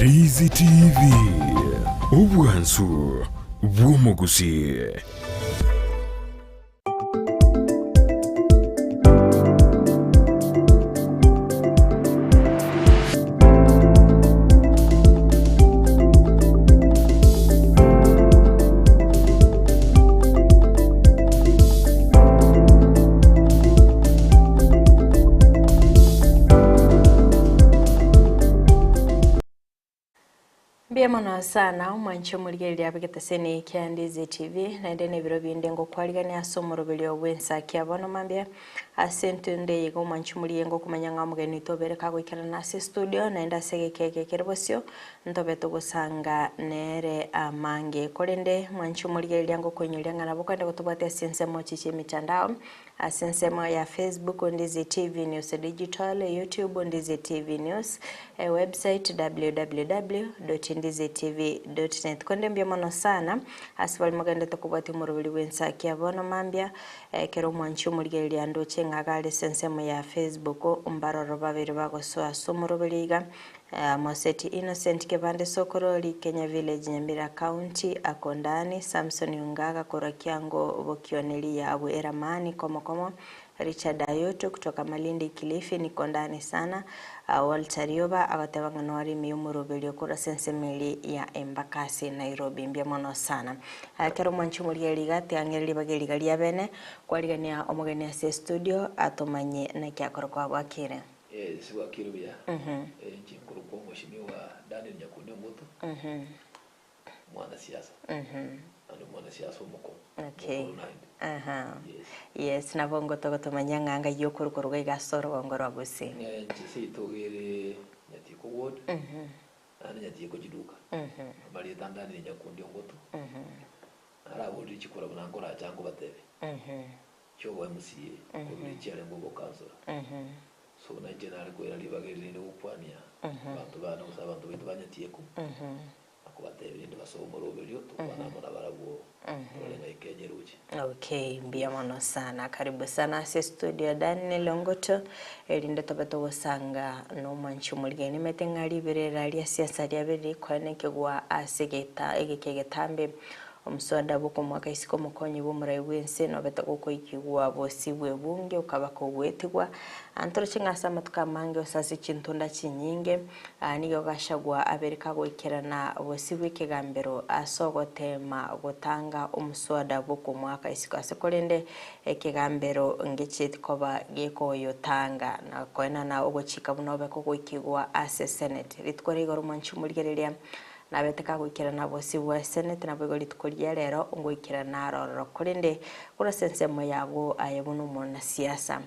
Ndizi TV, obwansu bw'omogusii. Mbuya mono sana omwanchi omorigereria abegete seni kia Ndizi TV naende nebiro binde ngokwarigania ase omoroberio bw'ensaki ya bono mambia ase entundo eye iga omwanchi omorigereria ngokomanya ng'a omogeni oito obere kagoikerana ase estudio naende ase egeka eke kere bosio Ntobe togosanga nere amange. Korende mwanche omorigereria ngokoinyoria ng'a nabo kwende gotobwate ase ensemo chi chi'emitandao, ase ensemo ya Facebook Ndizi TV News Digital, YouTube Ndizi TV News, ewebsite www.ndizitv.net. Korende mbuya mono sana ase baria mogenderete kobwatia omoroberi bw'ensa kia bono mambia, ekero omwanchi omorigereria ndoche ng'a iga are ase ensemo ya Facebook, mbaroro babere bagosoa ase omoroberi iga. Moseti Innocent Kebande Sokorori, Kenya Village Nyamira County, Akondani, Samson Ongaga korwa Kiango Bokioneri Yabu Eramani Komokomo, Richard Ayoto kutoka Malindi Kilifi niko ndani sana, Walter Rioba agoteba ng'a noare ime y'omoroberio korwa ase ensemo eria ya Embakasi Nairobi mbuya mono sana. Ekero omwanchi omorigereria iga tiang'ereria ribaga eriga ria bene kwarigania omogeni ase estudio atomanye naki akorokwa bwakire. Yes, bwakire buya. Eh, inche nkorokwa Omweshimiwa Daniel Nyakundi Ongoto, omwanasiasa. Naende omwanasiasa omokong'u, Okay. omokoro naende. Aha. Yes. Yes, nabo ngoto gotomanya ng'a ng'ai okorokwa iga iga ase orogongo rwa Gusii. Eh, inche seito iga ere Nyatieko ward, naende Nyatieko chiduka. Amarieta Daniel Nyakundi Ongoto, naraborire chikura buna nkoracha nkobatebia. Chiobo MCA korwa richi arenge obokansora. So buna inche nare koira ribaga eri rinde gokwania abanto bane gose abanto baito ba Nyatieko, na kobatebia rinde basoe omoroberio tokwane amo nabarabwo torore ng'ai Kenya eroche. Okay, mbuya mono sana. Karibu sana ase studio Daniel Ongoto, erinde tobe togosanga na omwanchi omorigeni. Nimanyete ng'a riberera ria siasa riabeire rikoenekigwa ase egeta egeka egetambe. Omoswada bw'okomoaka isiko omokonyi bw'omorai bw'ense nobete gokoikigwa bosibwe ebunge okaba kogwetigwa. Ntoroche ng'a ase amatuko amange gose ase chintunda chinyinge, nigo Gachagua abere kagoikerana bosibwe ekegambero ase ogoteema gotanga omoswada bw'okomoaka isiko ase korende ekegambero ngechieti koba gekoyotanga na koenana ogochika buna obe kogoikigwa ase Senate. Rituko ria igoro mwanche omorigereria Nabete kagoikerana bosio bwa Senate naboigo rituko ria rero ngoikerana arororo korende korwa ase ensemo yago aye buna omonasiasa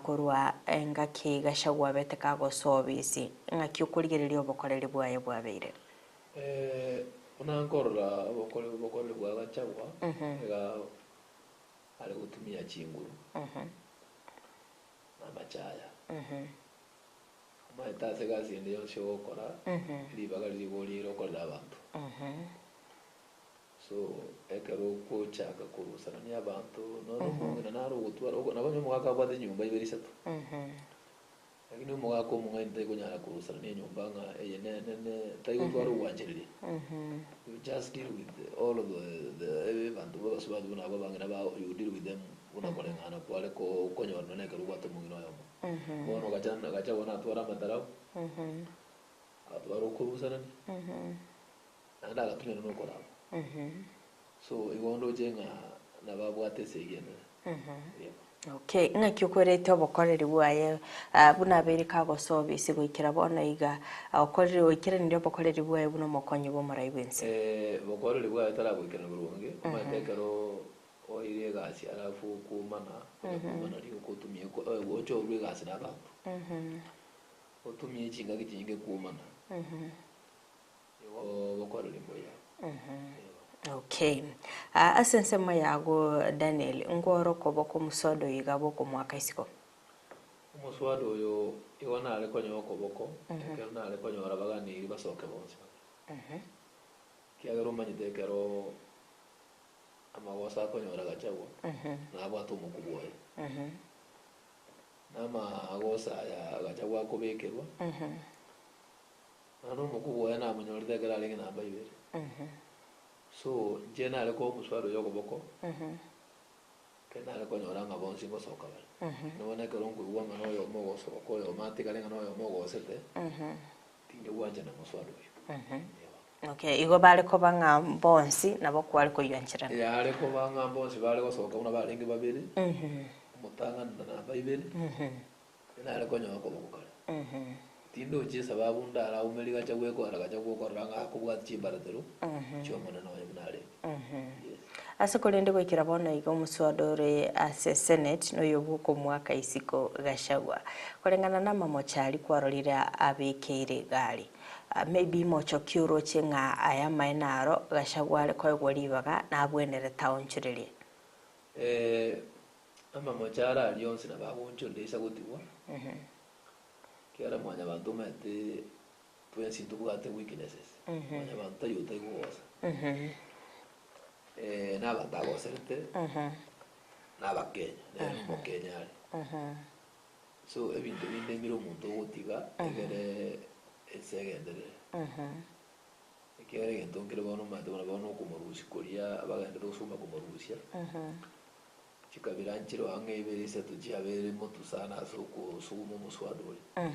korwa engaki Gachagua abete kagosoa obisi ng'aki okorigereria obokoreri bwaye bwabeire? Buna nkorora obokoreri bwa Gachagua iga are gotumia chinguru na amachaya. Omanyete ase egasi ende yonsi ogokora, ribaga riria igo orire okorera abanto. So, ekero ogochaka korusanania abanto, nonya omong'ina naro ogotwara, oko nabo onye omogaka abwate enyomba ibere isato, lakini omogaka omong'aini taikonyara korusanania enyomba ng'a eye ne ne ne taigotwara ogwanchereria. You just deal with all of the the abanto babasubati buna abwo abang'ina bao, you deal with them buna koreng'ana kware ko okonyora nonya ekero obwate omong'ina oyomo. Bono gacha gacha bono atware amatarau, agatwara okorusanania, naende agatumia nonya okorama. So igo ndoche ng'a nabo abwate esegi enene. Yeah. Okay, ng'aki okwerete obokoreri bwaye buna abeire kagosoa obisi goikera bono iga, okorire oikeranire obokoreri bwaye buna omokonyi bw'omorai bw'ense? Bokoreri bwaye taragoikerana boronge, omanyete ekero Oire egasi alafu okwomana, onye kwomana rioka otumie oche orue egasi na abanto. Otumie chingaki chinyinge kwomana, igo obokoreri mbuya. Okay. Ase ensemo yago Daniel, nkworo okoboko omosoda oyo iga bokomoaka isiko? Omoswada oyo igo nare konyoa okoboko, ekero nare konyora baganiri basoke bonsi babere. Ekiagera omanyete ekero Amagoso akonyora Gachagua nabwate omokubwa oye. Namagoso aya Gachagua akobekerwa, Nonya na omokubwa oye namonyorete ekero arenge namba ibere. So, inche nare koa omoswaro oyo okoboko, ekero nare konyora ng'a bonsi ngosoka bare. Bono ekero nkoigwa ng'a na oyomo ogosoka, oyomo atigare ng'a na oyomo ogosete, tindi gwanchana moswada oyio. Eeh. Okay, igo bare koba ng'a bonsi nabo kware koywancherana. Yare koba ng'a bonsi bare gosoka buna barenge babere, omotang'ani na namba ibere, nare konyora okoboko kare. Tindochi esababu ndaraumerie gacha gwekora gacha gokorora ng'a akobwati chimbaratero chi'Omonene oye buna arenge. Yes. Ase korende goikera bono iga omoswada ore ase Senate noyo bw'okomoaka isiko Gachagua. Koreng'ana namamocho aria kwarorire abekeire egari. Maybe mochoki oroche ng'a aya amaene aro Gachagua are koegwa ribaga nabwenerete aonchorerie. Amamocho are aria onsi nabo agoonchoreria ase agotigwa, ekiagera mwanyabanto omanyete twensi ntobwate weaknesses, mwanyabanto tari otari kogosa. Na abanto agoserete, na abakenya, nere nomokenya are. So ebinto binde mbire omonto ogotiga egere ense egenderere. Ekiagera egento nkere bono omanyete buna bono okomorusia koria bagenderete gosoma komorusia. Chikabira nchire ang'e ibere isato chiabeire motu sana ase okosuguma omoswada oria.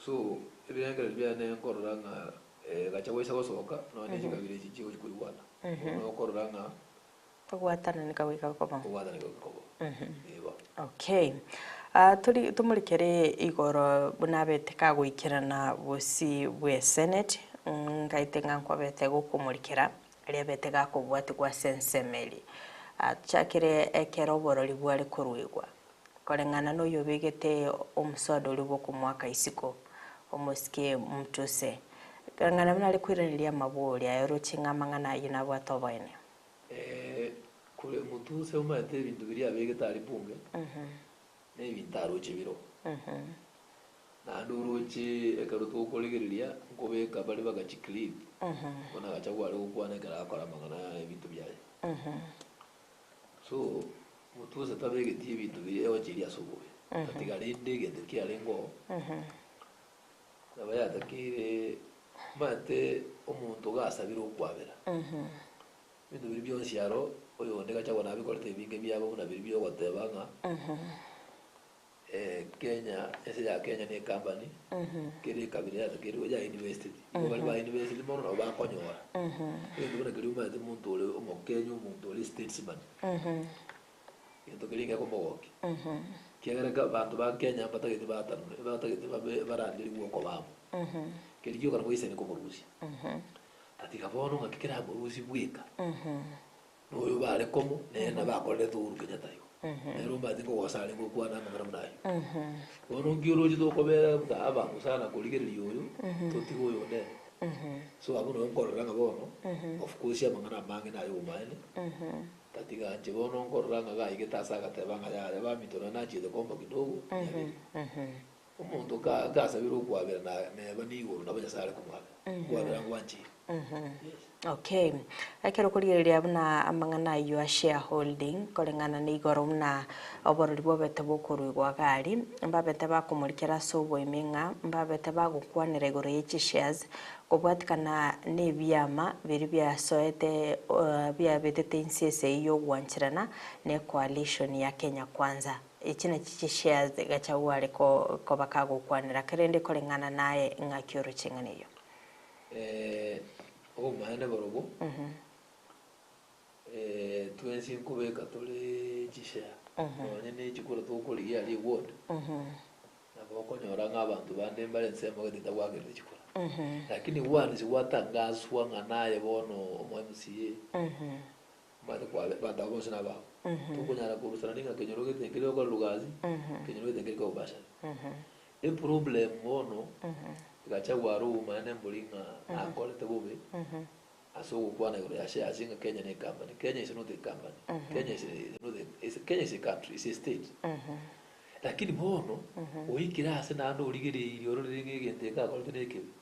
So, ebirengererio biane nkorora ng'a gacha goisa gosoka, nonya ne chikabira echi nchigochi koigwana. Bono okorora ng'a Ogwatananeka goika koba. Ogwatananeka goika koba. Eba. Okay. Ah, tori tomorekere igoro buna abete kagoikerana bosi bwe senate, ngaete ng'a nkwabete gokomorikera. Riabete gakobwatigwa ase ensemo eria. Tochakere ekero oborori bware koruegwa, koreng'ana noyobegete omosoda oria bw'okomoaka isiko, omosike Mtuse. Koreng'ana buna are koiraneria amabori aye oroche ng'a amang'ana ayio nabwate oboene. Kore Mutuse omanyete ebinto biria abegete aria bunge, na ebinto aroche biro. Naende oroche ekero tokorigereria nkobeka bare bagachi clip, buna Gachagua are gokwana ekero agokora amang'ana aya ebinto biaye. So, Mutuse tabegeti ebinto biria egochiria ase obobe, tatiga rende egento kiarenge oo, nabo yatakeire omanyete omonto gasabire okwabera, ebinto biria bionsi aro, oyonde Gachagua nabikorete ebinge biabo buna biria biogoteba ng'a. Kenya, ense ya Kenya ne ecompany, kera ekabira yatakeirwe ya invested. Igo baria ba invested mono nabo bakonyora. Egento buna keria omanyete omonto ore omokenya omonto ore statesman, egento keria ngekomogokia. Ekiagera ka abanto ba Kenya mbatagete batanure, batagete babe baranderigwe okoba amo. Keria gioka nabo geisane komorusia. Tatiga bono ng'aki keramorusie bweka. Na oyo bare komo nere nabo akorerete Uhuru Kenyatta igo. Nere omanyete nkogosa arenge gokwana amang'ana buna ayio. Bono nki oroche tokobera buna abango sana korigereria oyo, totige oyo onde ere. So abwo nabo nkorora ng'a bono, of course amang'ana amange naye obomaene, tatiga inche bono nkorora ng'a gaigete ase agateba ng'a yaya baminto nonye nachiete komba kidogo, nyabere. Omonto ka gasabire okwabera na neba nigoro nabo Nyasae are komwabera. Okwabera ngwancheire. Yes. Okay. Ekero okorigereria buna amang'ana ayio a shareholding, koreng'ana na igoro buna oborori bobete bokoruegwa iga aria, mbabete bakomorikera ase oboime ng'a mbabete bagokwanera igoro ye chishares, kobwatikana na ebiama biria biasoete biabetete inse ase eyio y'ogwancherana na ecoalition ya Kenya Kwanza. Echi nachi chishares Gachagua are koba kagokwanera, kerende koreng'ana naye ng'aki oroche ing'ana eyio? Obomaene borobwo, twensi nkobeka tore chishare, nonye ne chikura tokorigia aria eward, nabo okonyora ng'a abanto bande mbare ensemo gete etagwakerete chikura. Lakini once gwatangaswa ng'a naye bono omo MCA, omanyete kwabe abanto abwo bonsi nabao. Tokonyara korusanani ng'a kenyoro gete nkeri gokora rugasi, kenyoro gete nkeri kobashari. Eproblem bono, Gachagua are obomaene mbori ng'a nakorete bobe ase ogokwana igoro ya shares ng'a Kenya ne ecompany. Kenya is not a company. Kenya is a not a is Kenya is a country, is a state. Lakini bono, oikire ase naende origereirie ororire ng'a egento eke akorete na ekebe,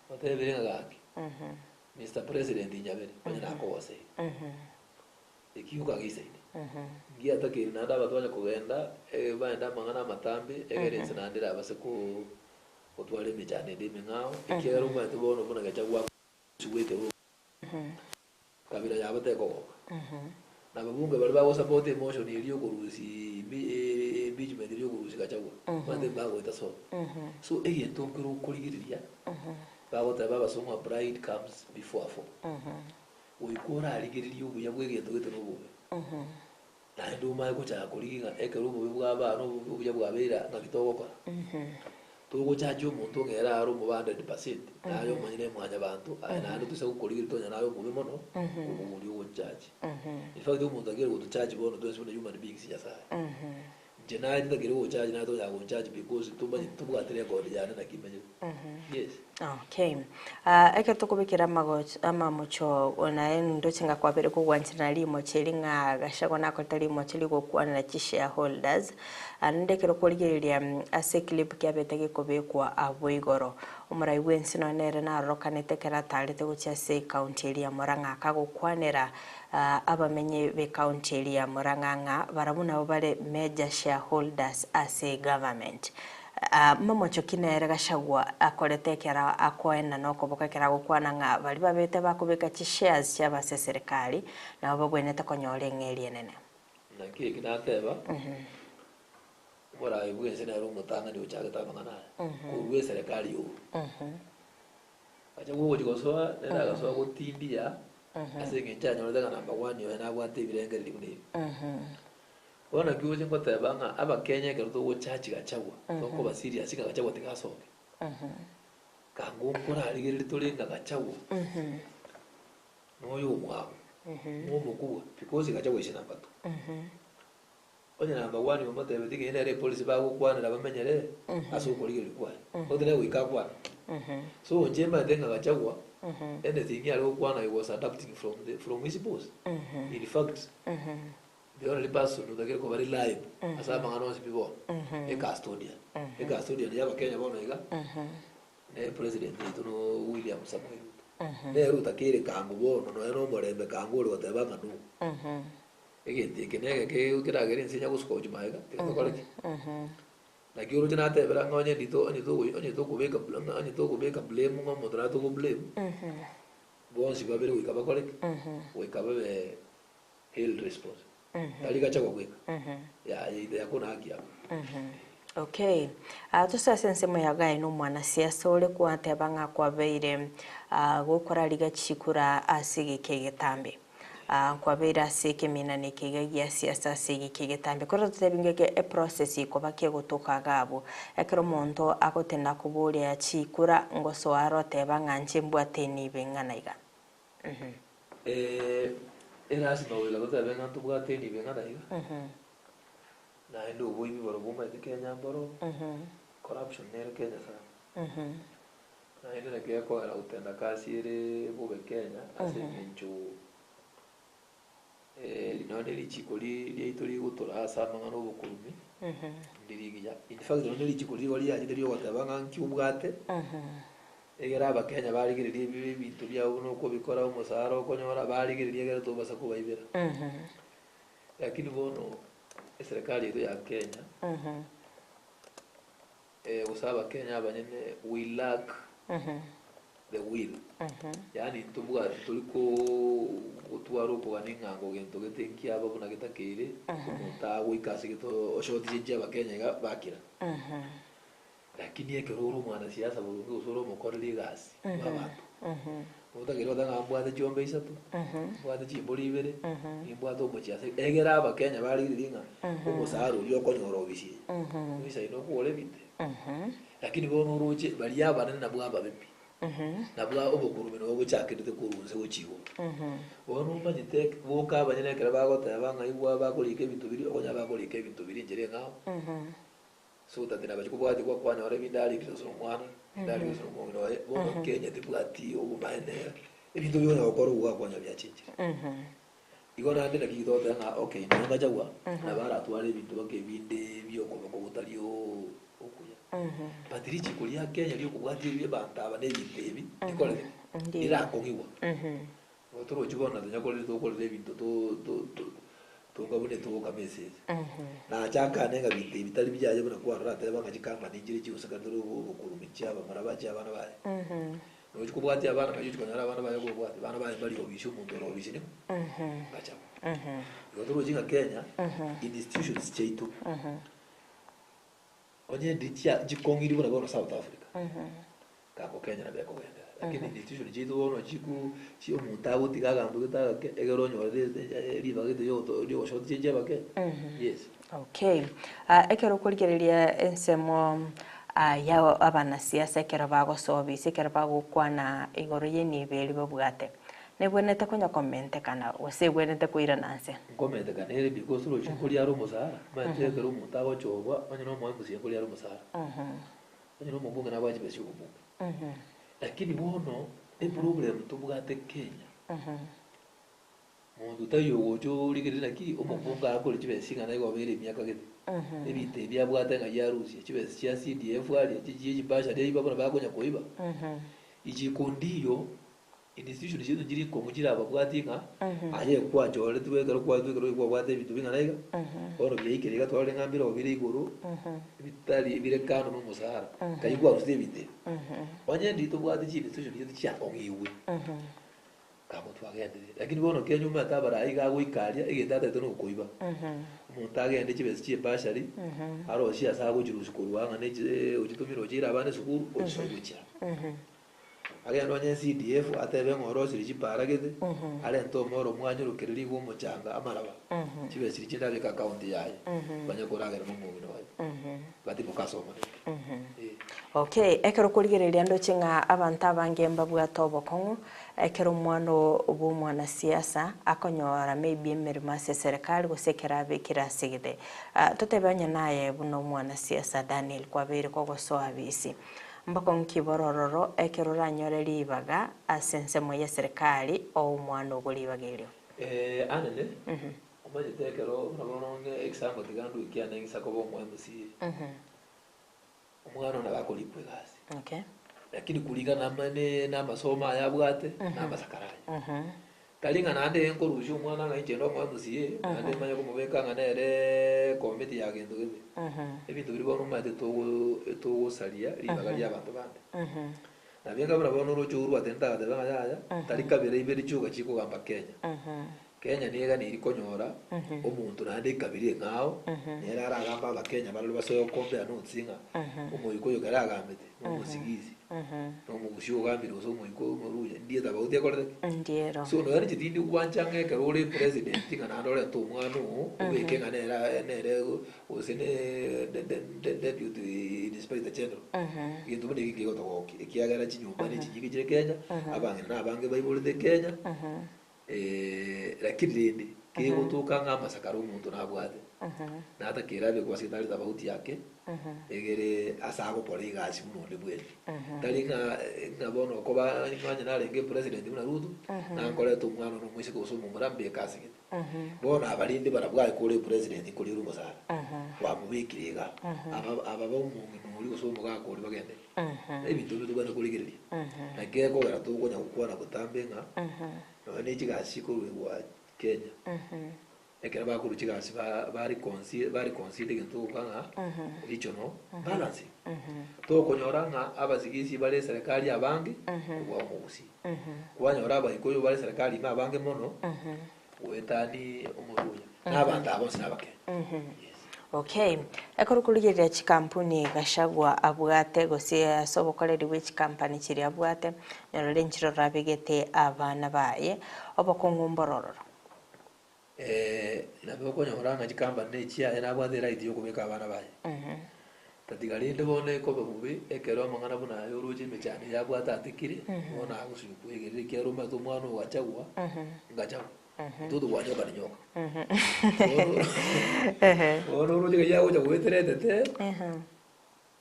otebire ng'a gaki, Mister President inyabere, onye nakogoseire. Eki okageisaine, ngiatakeire naende abanto banye kogenda, baende amang'ana amatambe, egere ense naende erabase ko. Gotwara emechando ende emeng'ao, ekiagera omanyete bono buna Gachagua akorusigwa ekerogo, kabira yabo tekogoka. Na ababunge baria bagosupport emotion eria yokorusia impeachment eria yokorusia Gachagua, omanyete mbagoeta sobo. So egento nkere okorigereria, bagoteba abasongo ng'a pride comes before a fall. Goika orarigererie obuya bwa egento gete na obobe. Naende omanye gochaka korigia ng'a ekero obobe bwaba na obuya bwabeire aa ng'aki togokora. Togochachia omonto ng'a ere are omobe hundred percent, naye omonyene mwanyabanto, aye naende toisa gokorigereria tonya naye omobe mono, kobua oria ogochachia. In fact omonto akeire gotochachia bono twensi buna human beings Nyasaye. Inche naye titakeire gogochachia naye tonyara gonchachia because tomanyeti tobwati record yane naki emenyete. Yes. Okay. Ah, ekero tokobekera amagoch amamocho naye ndoche ng'a kwabere kogwancherana rimocho eri ng'a Gachagua nakorete rimocho rigokwanera chishareholders. Naende ekero okorigereria ase eclip kiabete gekobekwa abwo igoro, omorai bwensi nonya nere narorokanete ekero atarete gochia ase ecounty eria ya Murang'a akagokwanera abamenyi b'ecounty eria ya Murang'a ng'a barabwo nabo bare major shareholders ase egovernment. Momocho ki nere Gachagua akorete ekero akoenda nokoboko ekero agokwana ng'a baria babete bakobeka chishares chiabo ase eserekari nabo babwenerete konyora eng'eria enene? Naki eki nateba, omorai bw'ense nere omotang'ani ochagete amang'ana aya, korwa eserekari ya Uhuru. Gachagua ogochia gosoa, nere agasoa gotindia ase eng'encho anyorete ng'a number one oye nabwate ebirengererio buna ebi. Bono naki oche ngoteba ng'a abakenya ekero togochachi Gachagua, tokoba serious ng'a Gachagua tiga asoke. Kango nkorarigereria tore ng'a Gachagua noyo omwabo, nomokubwa because Gachagua is number two. Onye number one omotebetie ng'a eye nere epolicy bagokwanera bamenyere ase okorigereria kwaye, ote nere goika akwane. So inche manyete ng'a Gachagua anything are gokwana he was adapting from the from his boss. In fact, the only person otakire koba reliable ase amang'ana onsi pi bono, e custodian. E custodian ya abakenya bono iga, ne president oito no William Samoei Ruto. Nere otakeire kango bono nonya na omorembe kango ore goteba ng'a no. Egento eke negeke keragere ense nyagosuka gochia magega, tiga tokore ki? Naki oroche natebera ng'a onye ndito onye togo onye tokobeka bl ng'a onye tokobeka blame ng'a omonto nare togo blame, bonsi babere goika bakore ki? Goika babe held responsible. Tari Gachagua bweka, yaya either hakuna haki hapo. Okay. Ah, tose ase ensemo ya Gai na omwanasiasa ore kwateba ng'a kwabeire ah, gokora riga chikura ase egeka egetambe. Ah, nkwabeire ase ekeminana eke iga gia siasa ase egeka egetambe. Kore totebi ng'eke eprocess ekoba kegotoka iga abwo. Ekero omonto agotenda koboria chikura ngosoa are oteba ng'a inche mbwate enibo eng'ana iga. Eh, erasima goika totebe ng'a ntobwate enibo eng'ana iga. Naende oboibi borobwo omanyete Kenya mboro, corruption nere Kenya sana. Naende naki gekogera gotenda kasi ere bobe Kenya ase eng'encho nonya ne richiko ri riaito rigotora ase amang'ana obokorumi, ndiri rigiya. In fact nonya ne richiko rigo riachete riogoteba ng'a nki obwate, egere abakenya barigereria ebi ebinto biabo buna okobikora, omosara okonyora, barigereria egere tobasa kobaibera. Lakini bono eserekari yaito ya Kenya, gose abakenya abanyene we lack the will, yaani ntobwati tori koo gotwara okogania ng'a ngo gento gete nkiaba buna getakeire, omonto agoika ase gete oshotirie inche abakenya iga bakira. Lakini ekero ore omwanasiasa boronge gose ore omokoreri egasi bwa abanto, otakeire goteba ng'a mbwate chiombe isato, mbwate chimbori ibere, nimbwate omochie ase egere abakenya barigererie ng'a omosara oria okonyora obisi eye, oisaine okogora ebinto ebi. Lakini bono oroche baria abanene nabwo ababe pi, nabwo obokurubi nabo bochakerete korwa inse gochia igoro. Bono omanyete boka abanyene ekero bagoteba ng'a igwa bakorika ebinto biria, okonyora bakorika ebinto biria enchera eng'ao. So that nabachia kobwatigwa kwanyora ebinto arikire gose nomwana, ebinto arikire gose nomong'ina oye, bono Kenya tebwati obomaene ebinto bionya gokora obwo gwakonya biachenchire. Igo naende naki togoteba ng'a okay nonya Gachagua nabo aratware ebinto baka ebinde bia okoboko gotari oo okuya. But richiko ria Kenya riokobwatia ebi abanto aba na ebinto ebi rikorete ki? Ndiyo. Rirakong'igwa. Igo torochi bono tonya korera tokorera ebinto to to to. Toka buna etogokama esese. Nacha akane ng'a binto ebi bitari biaye buna kwarora ateba ng'a chikampani nchire chigosakanire obokurumi chi'abamura ba chi'abana baye. Nochi kobwatia abana ng'a ochi konyora abana baye okobwatia, abana baye mbari obisi omonto ore obisi ning'o? Gachagua. Igo torochi ng'a Kenya, institutions chiaito, onye ndi chia chikong'iri buna bono South Africa, gako Kenya nabo ekogenderera. Lakini institution chiaito bono chiku chi omonto agotiga aganto gete agake, ekero onyorire ribaga gete riogoto riogoshort change abakenya, yes. Okay. Ah, ekero okorigereria ensemo ah, ya abanasiasa ekero bagosoa obisi, ekero bagokwana igoro y'enibo eria babwate, nebwenerete konya komentekana gose ebwenerete koirana nse? Nkomentekana ere because roche nkoria are omosara, omanyete ekero omonto agochorwa onye na omo MCA nkoria are omosara, onye na omobunge nabwate chibesa chia obobunge. Lakini bono eproblem tobwate Kenya, monto taiyo ogocha origereria naki omobunge akore chibesa ching'ana igo obeire emiaka gete, ebinto ebi abwate ng'ai arusie, chibesa chia CDF aria, chie chibasari aiba buna bakonya koiba, ichiko ndiyo institution chiaito nchiri nkong'u chirababwatie ng'a aye kwachoretwe ekero kwaetwe ekero kwabwate ebinto bing'ana iga, bono biaikire iga twarore ng'a mbire bire igoro, bitari bire kando na omosara, nkai kwarusire ebinto ebi. Onye ndiri tobwate chi institution chiaito chiakong'igwe, nabo twagenderire. Lakini bono Kenya omanyete abarai iga agoika aria, egento atagete na okoiba. Omonto agende chibesa chia ebasari, arosie ase agochirusia korwa ng'a ne chi ochitomire ochiire abana esukuru, ochisoe gochia. Agende onye CDF atebe ng'a orosirie chipara gete, arente omoro omwanyorokere rigo omochanga amaraba, chibesa chiria chinde abeke account yaye, banye koragera na omong'ina oye, batimoke ase Omonene. Eh. Okay, ekero okorigereria ndoche ng'a abanto abange mbabwate obokong'u, ekero omwana bwa omwanasiasa akonyora maybe emeremo ase eserekari gose ekero abekire ase gete. Totebe onye naye buna omwanasiasa Daniel kwabeire kogosoa abisi, Mbakong'u ki borororo ekero oranyore ribaga ase ensemo y'eserekari oo omwana ogo ribaga erio? Ee, anene, omanyete ekero buna bono ng'e example tiga ndue kiane ng'isa koba omo MCA, omwana one nabo akorikwa egasi, Okay. lakini kulingana namane na amasomo aya abwate, na amasakara aya. Tari ng'a naende nkorusia omwana ng'a inche nde omo MCA, naende manye komobeka ng'a nere committee ya gento gete. Ebinto biria bono omanyete togo togosaria ribaga ria abanto bande. Nabo enga buna bono oroche Uhuru atente agateba ng'a yaya, tari kabira ibere chioka chikogamba Kenya. Kenya neganeirie konyora omonto naende ekabira eng'ao, nere aragambe abakenya barore basoe gokombea nonsi ng'a omoika oyo ekero agambete, nomosigisi, nomogusia ogambire gose omoika omoruya, ndiye tofauti ekorete ki? Ndiero. So nonya inche tindi gwancha ng'a ekero ore president ng'a naende orente omwana oo, obeke ng'a nere nere gose ne deputy inspector general, egento buna ekio nkegotogokia, ekiagera chinyomba ne chinyinge chire Kenya, abang'ina na abange baiborete Kenya. Lakini rende kegotoka ng'a amasakara omonto nabwate, natakeire abe kwase tari tofauti yake, egere ase agokora egasi buna onde bwensi. Tari ng'a ng'a bono okoba ng'a onye narenge president buna Ruto, nankorete omwana one omoiseke gose omomura mbeke ase gete. Bono aba rende barabwo aye kore president nkorierwe omosara, kwamobekire igaa, aba aba ba omong'ina oria gose omogaka oria bagende. Ebinto ebi tobwenerete korigereria, naki gekogera tokonya gokwana botambe ng'a nonya ne chigasi chikoruegwa Kenya, ekero bakorwa chigasi ba bareconsi bareconsider egento togoka ng'a regional balancing. Tokonyora ng'a abasigisi bare eserekari abange kobua omogusii, kwanyora abaikoyo bare eserekari ime abange mono goetani omoruya, na abanto aba bonsi nabakenya. Yes. Okay, ekero okorigereria chikampuni Gachagua abwate gose ase obokoreri bwe chikampani chiria abwate, nyorore nchire orabegete abana baye, obokong'u mborororo. Nabo okonyora ng'a chikampani na echiaye nabwate eright ya okobeka abana baye. Tatiga rende bono ekobe bobe ekero amang'ana buna aya oroche emechando eye abwate atekire, bono agosibwa kwegerera ekiagera omanyete omwana oyo Gachagua, Gachagua, mtoto wa nyoka ni nyoka. Bono bono oroche ng'a yagocha goetera etete,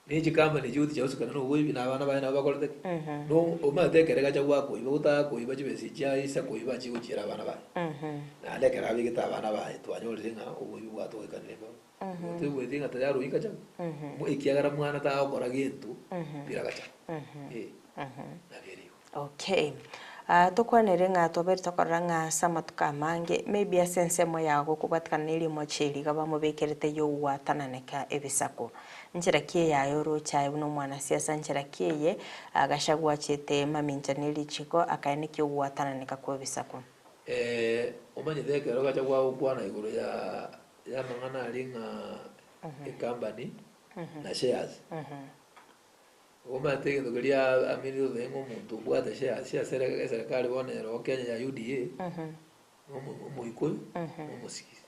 ne chikampani echio goticha gosikana na oboibi na abana baye nabo bakorete ki? No omanyete ekere Gachagua akoiba gotaka koiba chibesa echia ase koiba achigochiera abana baye. Naende ekero abegete abana baye twanyorire ng'a oboibi bwatogekanire mbarobwo. Toigweti ng'a tayari oyio Gachagua, mo ekiagera mwana tagokora gento bila Gachagua. Eh, nabo ere igo. Okay. Tokwanere ng'a tobere tokorora ng'a ase amatuko amange, maybe ase ensemo yago okobwatekana ne rimocha eri iga bamobekerete y'ogwatananeka ebisaku. Nchera ki eye aye oroche aye buna omwanasiasa nchera ki eye Gachagua achete mamincha ne richiko akaenekia ogwatananeka kw'ebisaku? Omanyete ekero Gachagua agokwana igoro ya y'amang'ana aria ng'a ecompany na shares. Omanyete egento keria aminete goteba ng'a omonto obwate shares ase eserekari bono ere oo Kenya ya UDA, omoikoyo na omosigisi.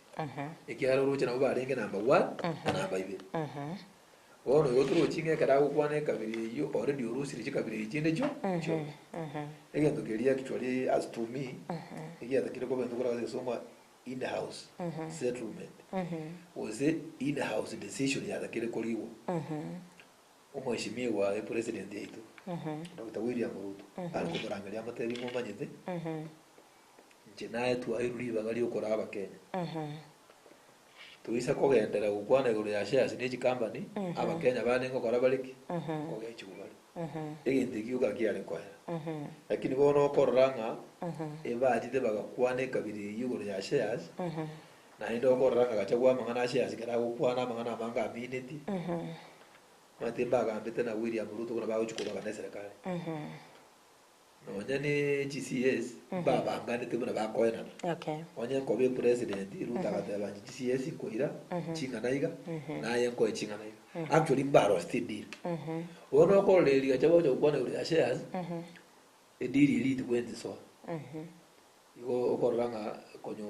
Ekiagera oroche nabo barenge number one na number ibere. Bono igo torochi ng'a ekero agokwana ekabira eyio already orusire chikabira echi chinde chio chionsi. Egento keria actually as to me, egiatakire koba intwe korwa ase egesongo in house settlement, gose in house decision yatakire korigwa. Omweshimiwa epresident yaito Doctor William Ruto are komorangeria amotebi ng'a omanyete inche naye twairwe ribaga riokoraa abakenya. Toisa kogenderera gokwana igoro ya shares ne chicompany abakenya bande ngokora bare ki? Nkogechigwa bare. Egento ekio gioka kiare koera. Lakini bono okorora ng'a ebachete bagakwana ekabira eyio igoro ya shares Naende okorora ng'a gachagua amang'ana ase ase ekero agokwana amang'ana amange aminetie, omanyete mbagambete na William Ruto buna bagochia kobagana eserekari. Nonya ne chi CS mbabanganete buna bakoenana. Okay. Onye nkoba epresident, Ruto agateba inche chi CS nkoira ching'ana iga, naye nkoe ching'ana iga. Actually mbarosete edeal. Bono okorora eri gachagua gocha gokwana igoro ya shares, edeal eria tibwenti soa. Igo okorora ng'a konya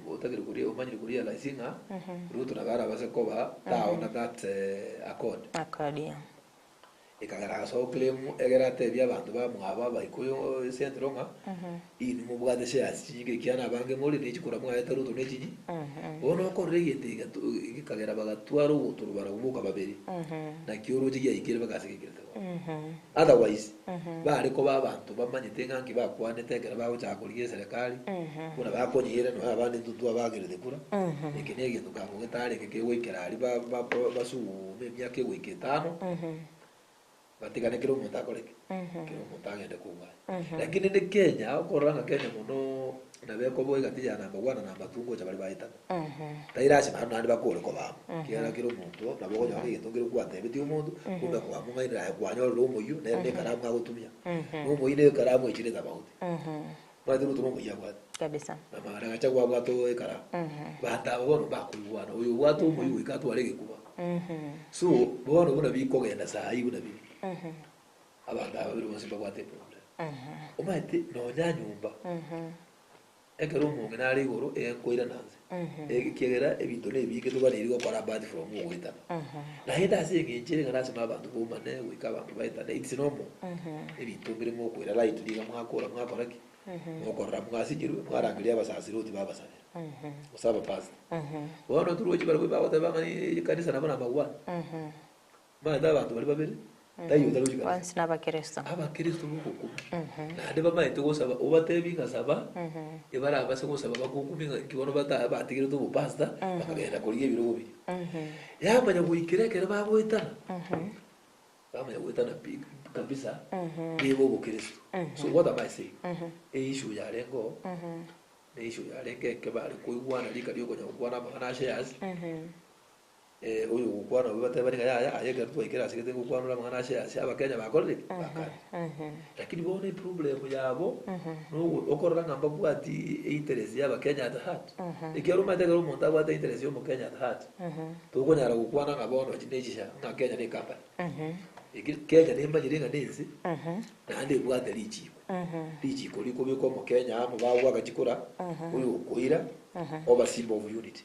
otagire koria omanyire ko realize ng'a Ruto nabo arabase koba taona that accord. Accord, yeah. Ekagera ase oclaim egere atebie abanto bamwabo abaikuyu central ng'a inwe mobwate shares chinyinge ekiagera abange more ne chikura mwaete Ruto ne chinyi. Bono okorora egento eke gekagera bagatwara ogotorobara boka babere naki oroche giaikire mpaka ase gekerete bono. Otherwise, bare koba abanto bamanyete ng'a nki bakwanete ekero bagochaka korigia eserekari, buna bakonyeira nonya abande intwe ntwabagerete kura, eke na egento kango getarenge kegoikera aria ba- ba- ba- basugume emiaka egoika etano, batigane kera omonto akore ki? Kera omonto agende kobua aye. Lakini rende Kenya, okorora ng'a Kenya mono nabo ekoba egati ya number one na number two ngocha bare baetana. Tari lasima naende naende bakore koba amo, ekiagera kera omonto nabo okonyora egento nkere gwatebetie omonto, kumbe kwamong'ainire aye kwanyorire omoyio, nere na ekaramu agotumia, na omoyio na ekaramu echire tofauti. Omanyete Ruto na omoyio abwate, Kabisa. na magana Gachagua abwate ekaramu. Banto aba bono mbakoigwana, oyo obwate omoyio goika atware egekuba. So, bono buna bikogenda saii buna biri, abanto aba babere bonsi mbabwate eproblem. Omanyete nonya nyomba. Ekero omong'ina are igoro, egenkoirana nse, ekiagera ebinto nebinge toganeiri gokora apart from ogoetana. Naende ase eng'encho ere ng'a lasima abanto baumane goika abanto baetane, it's normal. Ebinto mbire mokoira lightly iga mwakora mwakora ki? Mokorora mwasinyirwe, mwarangeria abasasiroti babasabera, gose abapastor. Bono torochi barabwo bagoteba ng'a ekanisa nabo namagwana. Omanyete abanto baria babere, taiyo otari gochia kanisa. Bonsi n'Abakristo. Abakristo b'ogokuma, naende bamaete gosaba, obatebi ng'a saba, ebarabase gosaba bagokumia ng'a inki bono bata batigerete obopastor, bakagenda korigia ebirogo biria. Yamanya goikera ekero bagoetana, bamanya goetana pi kabisa, nigo obokristo. So what am I saying? Eissue yarenge oo, na issue yarenge eke bare koigwana rika riokonya gokwana amang'ana a shares. Oyo ogokwana bobe batebane ng'a yaya, aye ekero twaikire ase gete ngokwanora amang'ana ase ase Abakenya bakorire ki? Bakanire. Lakini bono eproblem yabo nogo okorora ng'a mbabwati einterest ya Abakenya at heart. Ekiagera omanyete ekero omonto abwate interest ya omokenya at heart, tokonyara gokwana ng'a bono echi ne chisha ng'a Kenya ne ecompany. Eki Kenya nemanyire ng'a nense, naende ebwate richiko. Richiko rikobeka omokenya amo bagoaka chikura, oyo okoira, oba symbol of unity.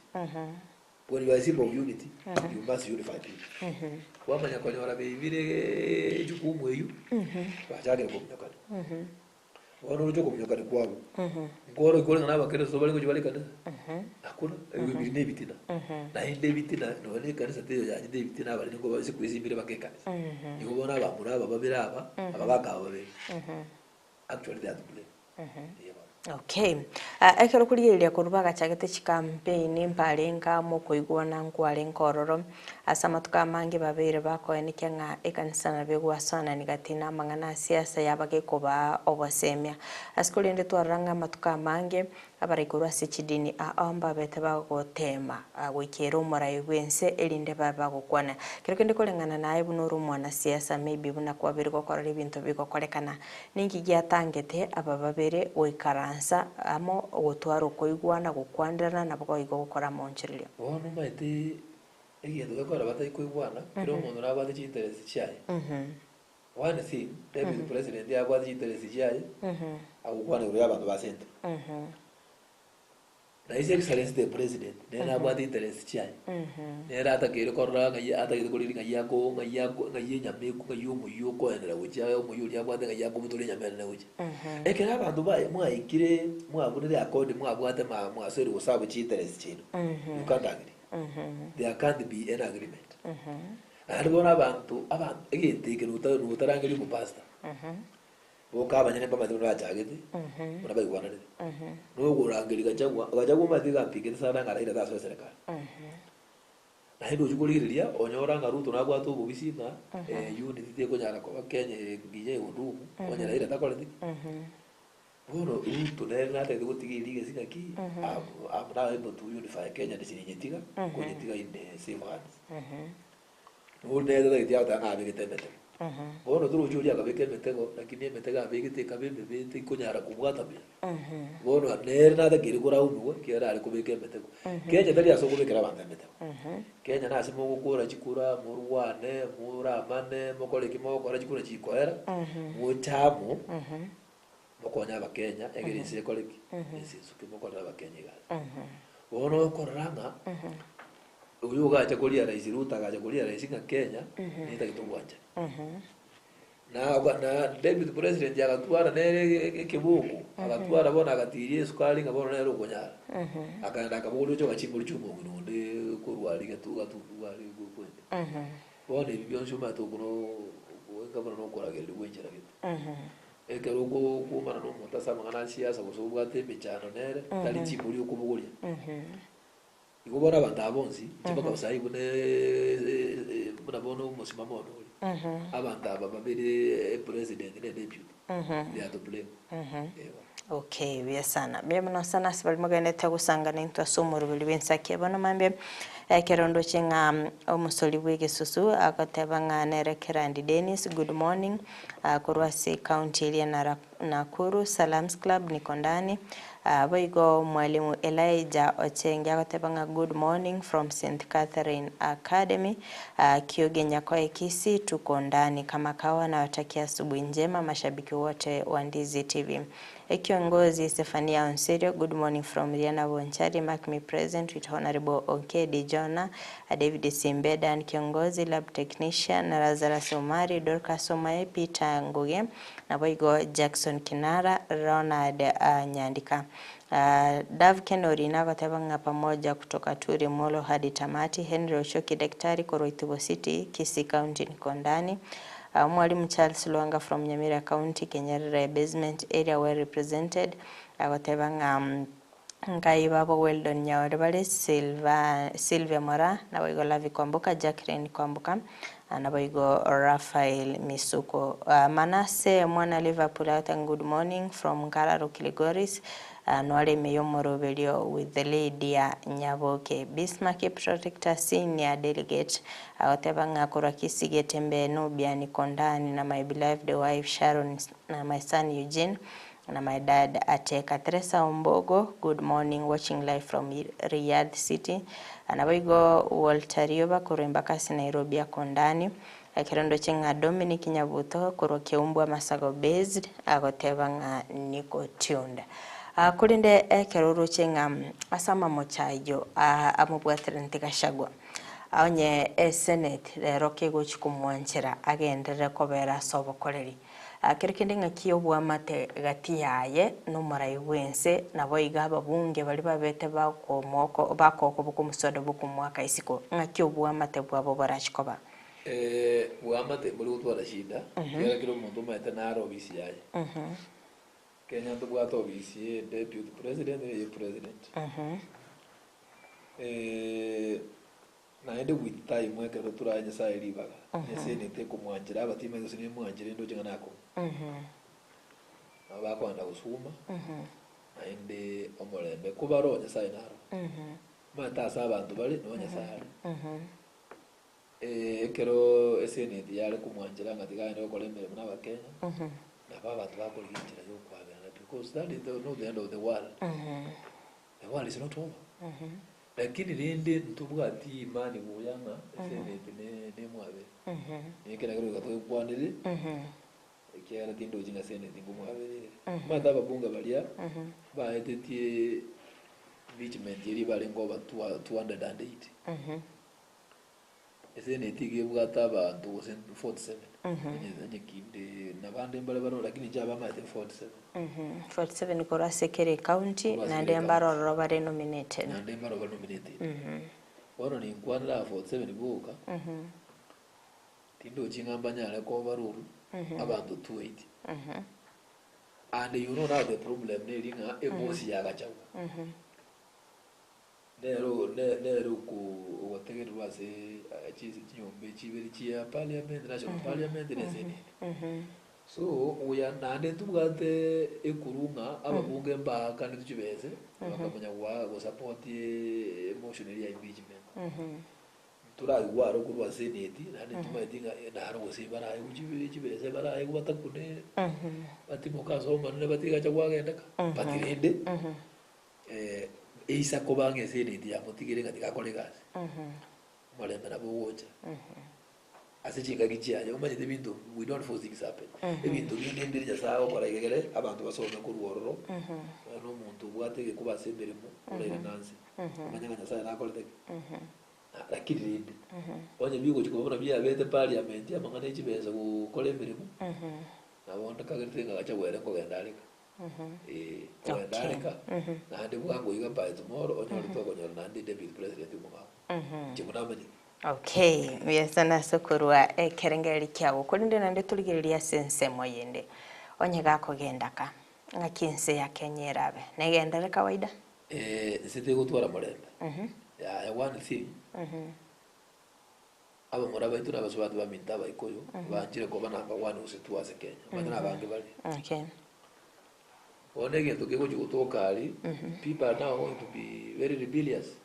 When you are a symbol of unity, you must unify people. Kwamanya konyora beibire ejukumu eyio, bachakire kominyokana. Bono oroche okominyokana kwabo, nkoro ikore ng'a nabakeresto bare gochia bare ekanisa, hakuna, ebio biri na ebitina. Naende ebitina nonya na ekanisa teiyo yachete ebitina abariri nkoba siku hizi mbire mpaka ekanisa. Igo bono abamura aba babere aba, abagaka aba babere, actually they are to blame. Eeh bono. Okay. Ekero okorigereria korwa bagachagete chicampaign mbarenge amo okoigwana nkwarenge ororo, ase amatuko amange babeire bakoenekia ng'a ekanisa nabo egwasoanani gati na amang'ana a siasa yaba gekobaa obosemia. Ase korende twarora ng'a amatuko amange Abarai korwa ase chidini ao mbabete bagoteema goikera omorai bw'ense erinde babe bagokwana. Kero kende koreng'ana naye buna ore omwanasiasa maybe buna kwabeire gokorora ebinto bigokorekana. Ninki giatangete aba babere goikaransa amo gotwara okoigwana, gokwanderana nabo boigo gokora amaonchorerio? Bono omanyete egento gekogera batari koigwana, kera omonto nabwate chiinterest chiaye. One thing, Deputy President abwate chinterest chiaye, agokwana igoro y'abanto ba Central. Na His Excellency the President nere nabwate interest chiaye, nere atakeire korora ng'ai atagete koriri ng'ai ako ng'ai ako ng'ai enyama eku ng'ai omoyio okoendera gochia omoyio oria abwate ng'ai akobutora enyama enene gochia. Ekero abanto baye mwaikire mwabunire accord mwabwate ma mwasoire goserve chinterest chiaino, you can't agree. There can't be any agreement. Naende bono abanto aba egento eke nota notarangeria omopastor, boka abanyene mbamaete buna bachagete, buna baigwananete. Nokorangeria Gachagua, Gachagua omanyete iga ampingete sana ng'a Raila tasoe eserekari. Naende ochia korigereria, onyora ng'a Ruto nabwate obobisi ng'a unity tekonyara koba Kenya ere ngiya egodumu, onye Raila takoreti ki? Bono Ruto nere natagete gotiga erigesi ng'aki, am am now able to unify Kenya nisinyetiga, konyetiga in safe hands. Noria nere tatageti agoteba ng'a abegete emetego. Bono torochi oria akabeka emetego, lakini emetego abegete ekaba emebe tekonyara kobwata buya. Bono nere natakeire koraumiwa ekiagera are kobeka emetego. Kenya tari ase okobekera abanto emetego. Kenya nase mogokora chikura, morwane, moramane, mokore eki mogokora chikura chikoera, moche amo. Mokonye abakenya egere ense ekore ki? Ense ensuke mokorere abakenya egasi. Bono okorora ng'a oyo ogacha koria rais Ruto agacha koria rais ng'a Kenya netagete obwanchani. Na oga na deputy president agatwara nere ekeboko, agatwara bono agatiria esukari ng'a bono nere okonyara. Akaenda akabogoria ocha ogachimbori chia omong'ina onde korwa aria gatu gatundu aria kwende. Bono ebi bionsi omanyete okwo no buna nokoragereria gwa enchera gete. Ekero okoumana nomonto ase amang'ana a siasa gose obwate emechando nere, tari chibori okobogoria. Igo bono abanto aba bonsi, inche mpaka saii buna buna bono omosimamo one ore, abanto aba babere epresident na edeputy, they are to blame. Eh bono. Okay, buya sana. Mbuya mono sana ase baria mogenderete gosangana intwe ase omoroberi bw'ensaki ya bono mambia. Ekero ndoche ng'a omosori bw'egesusu agoteba ng'a nere Kerandi Dennis, good morning. Korwa ase ecounty eria ya Nakuru, Salams Club niko ndani. Boigo Mwalimu Elijah Ochenge agoteba ng'a good morning from St Catherine Academy, Kiuge Nyakoe Kisii tuko ndani kama kawa nawatakia asubuhi njema mashabiki wote wa Ndizi TV. Ekiongozi Zephania Onserio good morning from Riana Bonchari mark me present with Honorable Okedi Jonah, David Simbe, Dan Kiongozi, Lab Technician, Lazarus Omari, Dorcas Omae, Peter Ngugi, naboigo Jackson Kinara, Ronald Nyandika. Dave Kenori nagoteba ng'a pamoja kutoka Turi Molo hadi tamati, Henry Ochoki Daktari korwa Itibo City, Kisii County niko ndani. Mwalimu Charles Lwanga from Nyamira County, Kenyerere Basement area well represented, agoteba ng'a Nkai babo Weldon Nyaore bare, Silva, Sylvia Moraa, naboigo Lavi Kwamboka, Jacqueline Kwamboka, naboigo Raphael Misuko. Manase mwana Liverpool agoteba ng'a good morning from Nkararo Kilgoris, nware ime y'omoroberio with the Lydia Nyaboke. Bismarck Protector Senior Delegate agoteba ng'a korwa Kisii Getembe Nubia Nikondani na my beloved wife Sharon na my son Eugene na my dad Ateka. Teresa Ombogo good morning watching live from Riyadh city. Naboigo Walter Rioba korwa Embakasi Nairobi Akondani. Ekero ndoche ng'a Dominic Nyabuto korwa Keumbu Amasago based agoteba ng'a niko tuned. Korende ekero oroche ng'a ase amamocho ayio amobwateranete Gachagua onye esenate rero kegochi komwanchera agenderere kobera ase obokoreri. Kero kende ng'aki oboamate gati yaye nomorai bw'ense, naboigo ababunge baria babete bakomooko bakokoboka omoswada bw'okomoaka isiko, ng'aki oboamate bwabo borachi koba. Boamate mbori gotwara shida, ekiagera kera omonto omanyete nare obisi yaye. Kenya ntobwate obisi ye deputy president na eye president. Naende with time ekero torae Nyasaye ribaga, ne senate ekomwanchera abateam gose nemwanchera endoche ng'a nakong'u. Nabo bakoenda gosuma, naende omorembe kobare oo Nyasaye naro. Omanyete ase abanto bare, noo Nyasaye are. Ekero esenate yare komwanchera ng'a tiga agende gokora emeremo na abakenya, nabo abanto bakorigia enchera ya okwaberana because that is the not the end of the world. The world is not over. Lakini rende ntobwati imani buya ng'a esenate ne nemwabere. Eke nakero goika toekwanere, ekiagera tindochi ng'a senate nkomwabere ere. Omanyete ababunge baria baetetie impeachment eria barenge over 208. Eseneti iga ebwate abanto gose 47 onye onye kinde nabande mbare baroo lakini inche abamaete 47. 47 korwa ase kera ecounty Korwa ase naende kera mbare ecounty. ororo bare nominated. Naende mbare bare nominated. Bono ninkwanera aba 47 boka, tindochi ng'a mbanyare koba barorwe abanto 280. And you know now the problem neri ng'a ebosi yagachagwa. Nere nere ogotegererwa ase chinyomba echi ibere chia parliament, national parliament na esenate. So oya naende ntobwate ekuru ng'a ababunge mbaakanetwe chibese bakamanya goa gosupport emotion eria ya impeachment. Ntoraigwe aro korwa senate naende ntomanyeti ng'a naro gose baraegwe chibese baraegwe batakune batimoke ase omonene batige acha kwagendeka but rende. Eisa koba ng'a eseneti yamotigire ng'a tiga akore egasi, omorembe nabo ogocha ase chingaki chiaye. Omanyete ebinto we don't force things happen. Ebinto binde mbire Nyasaye agokora iga egere abanto basome korwa ororo, nonya na omonto obwate egekuba ase emeremo orairane anse, omanye ng'a Nyasaye nakorete ki? Lakini rende, onye bigochia koba buna biabete parliament amang'ana ya chibesa gokora emeremo, nabo onde kagerete ng'a gacha bwere nkogenda areka. Ee, kogenda Okay. areka, naende bwango iga by tomorrow onyore tokonyora naende deputy president omong'ao. Inche buna amanyete. Okay, mbuya sana ase okorua ekerengererio kiago. Korende naende torigererie ase ensemo eyende, onye gakogenda ka, ng'aki ense ya Kenya erabe? Negenderere kawaida? Ense tegotwara morembe. Yaya one thing, abamura baito na abasubati baminto abaikoyo, banchire koba number one gose two ase Kenya, omanyete na abange bare. Okay. Bono egento kegochia gotoka aria, people are now going to be very rebellious.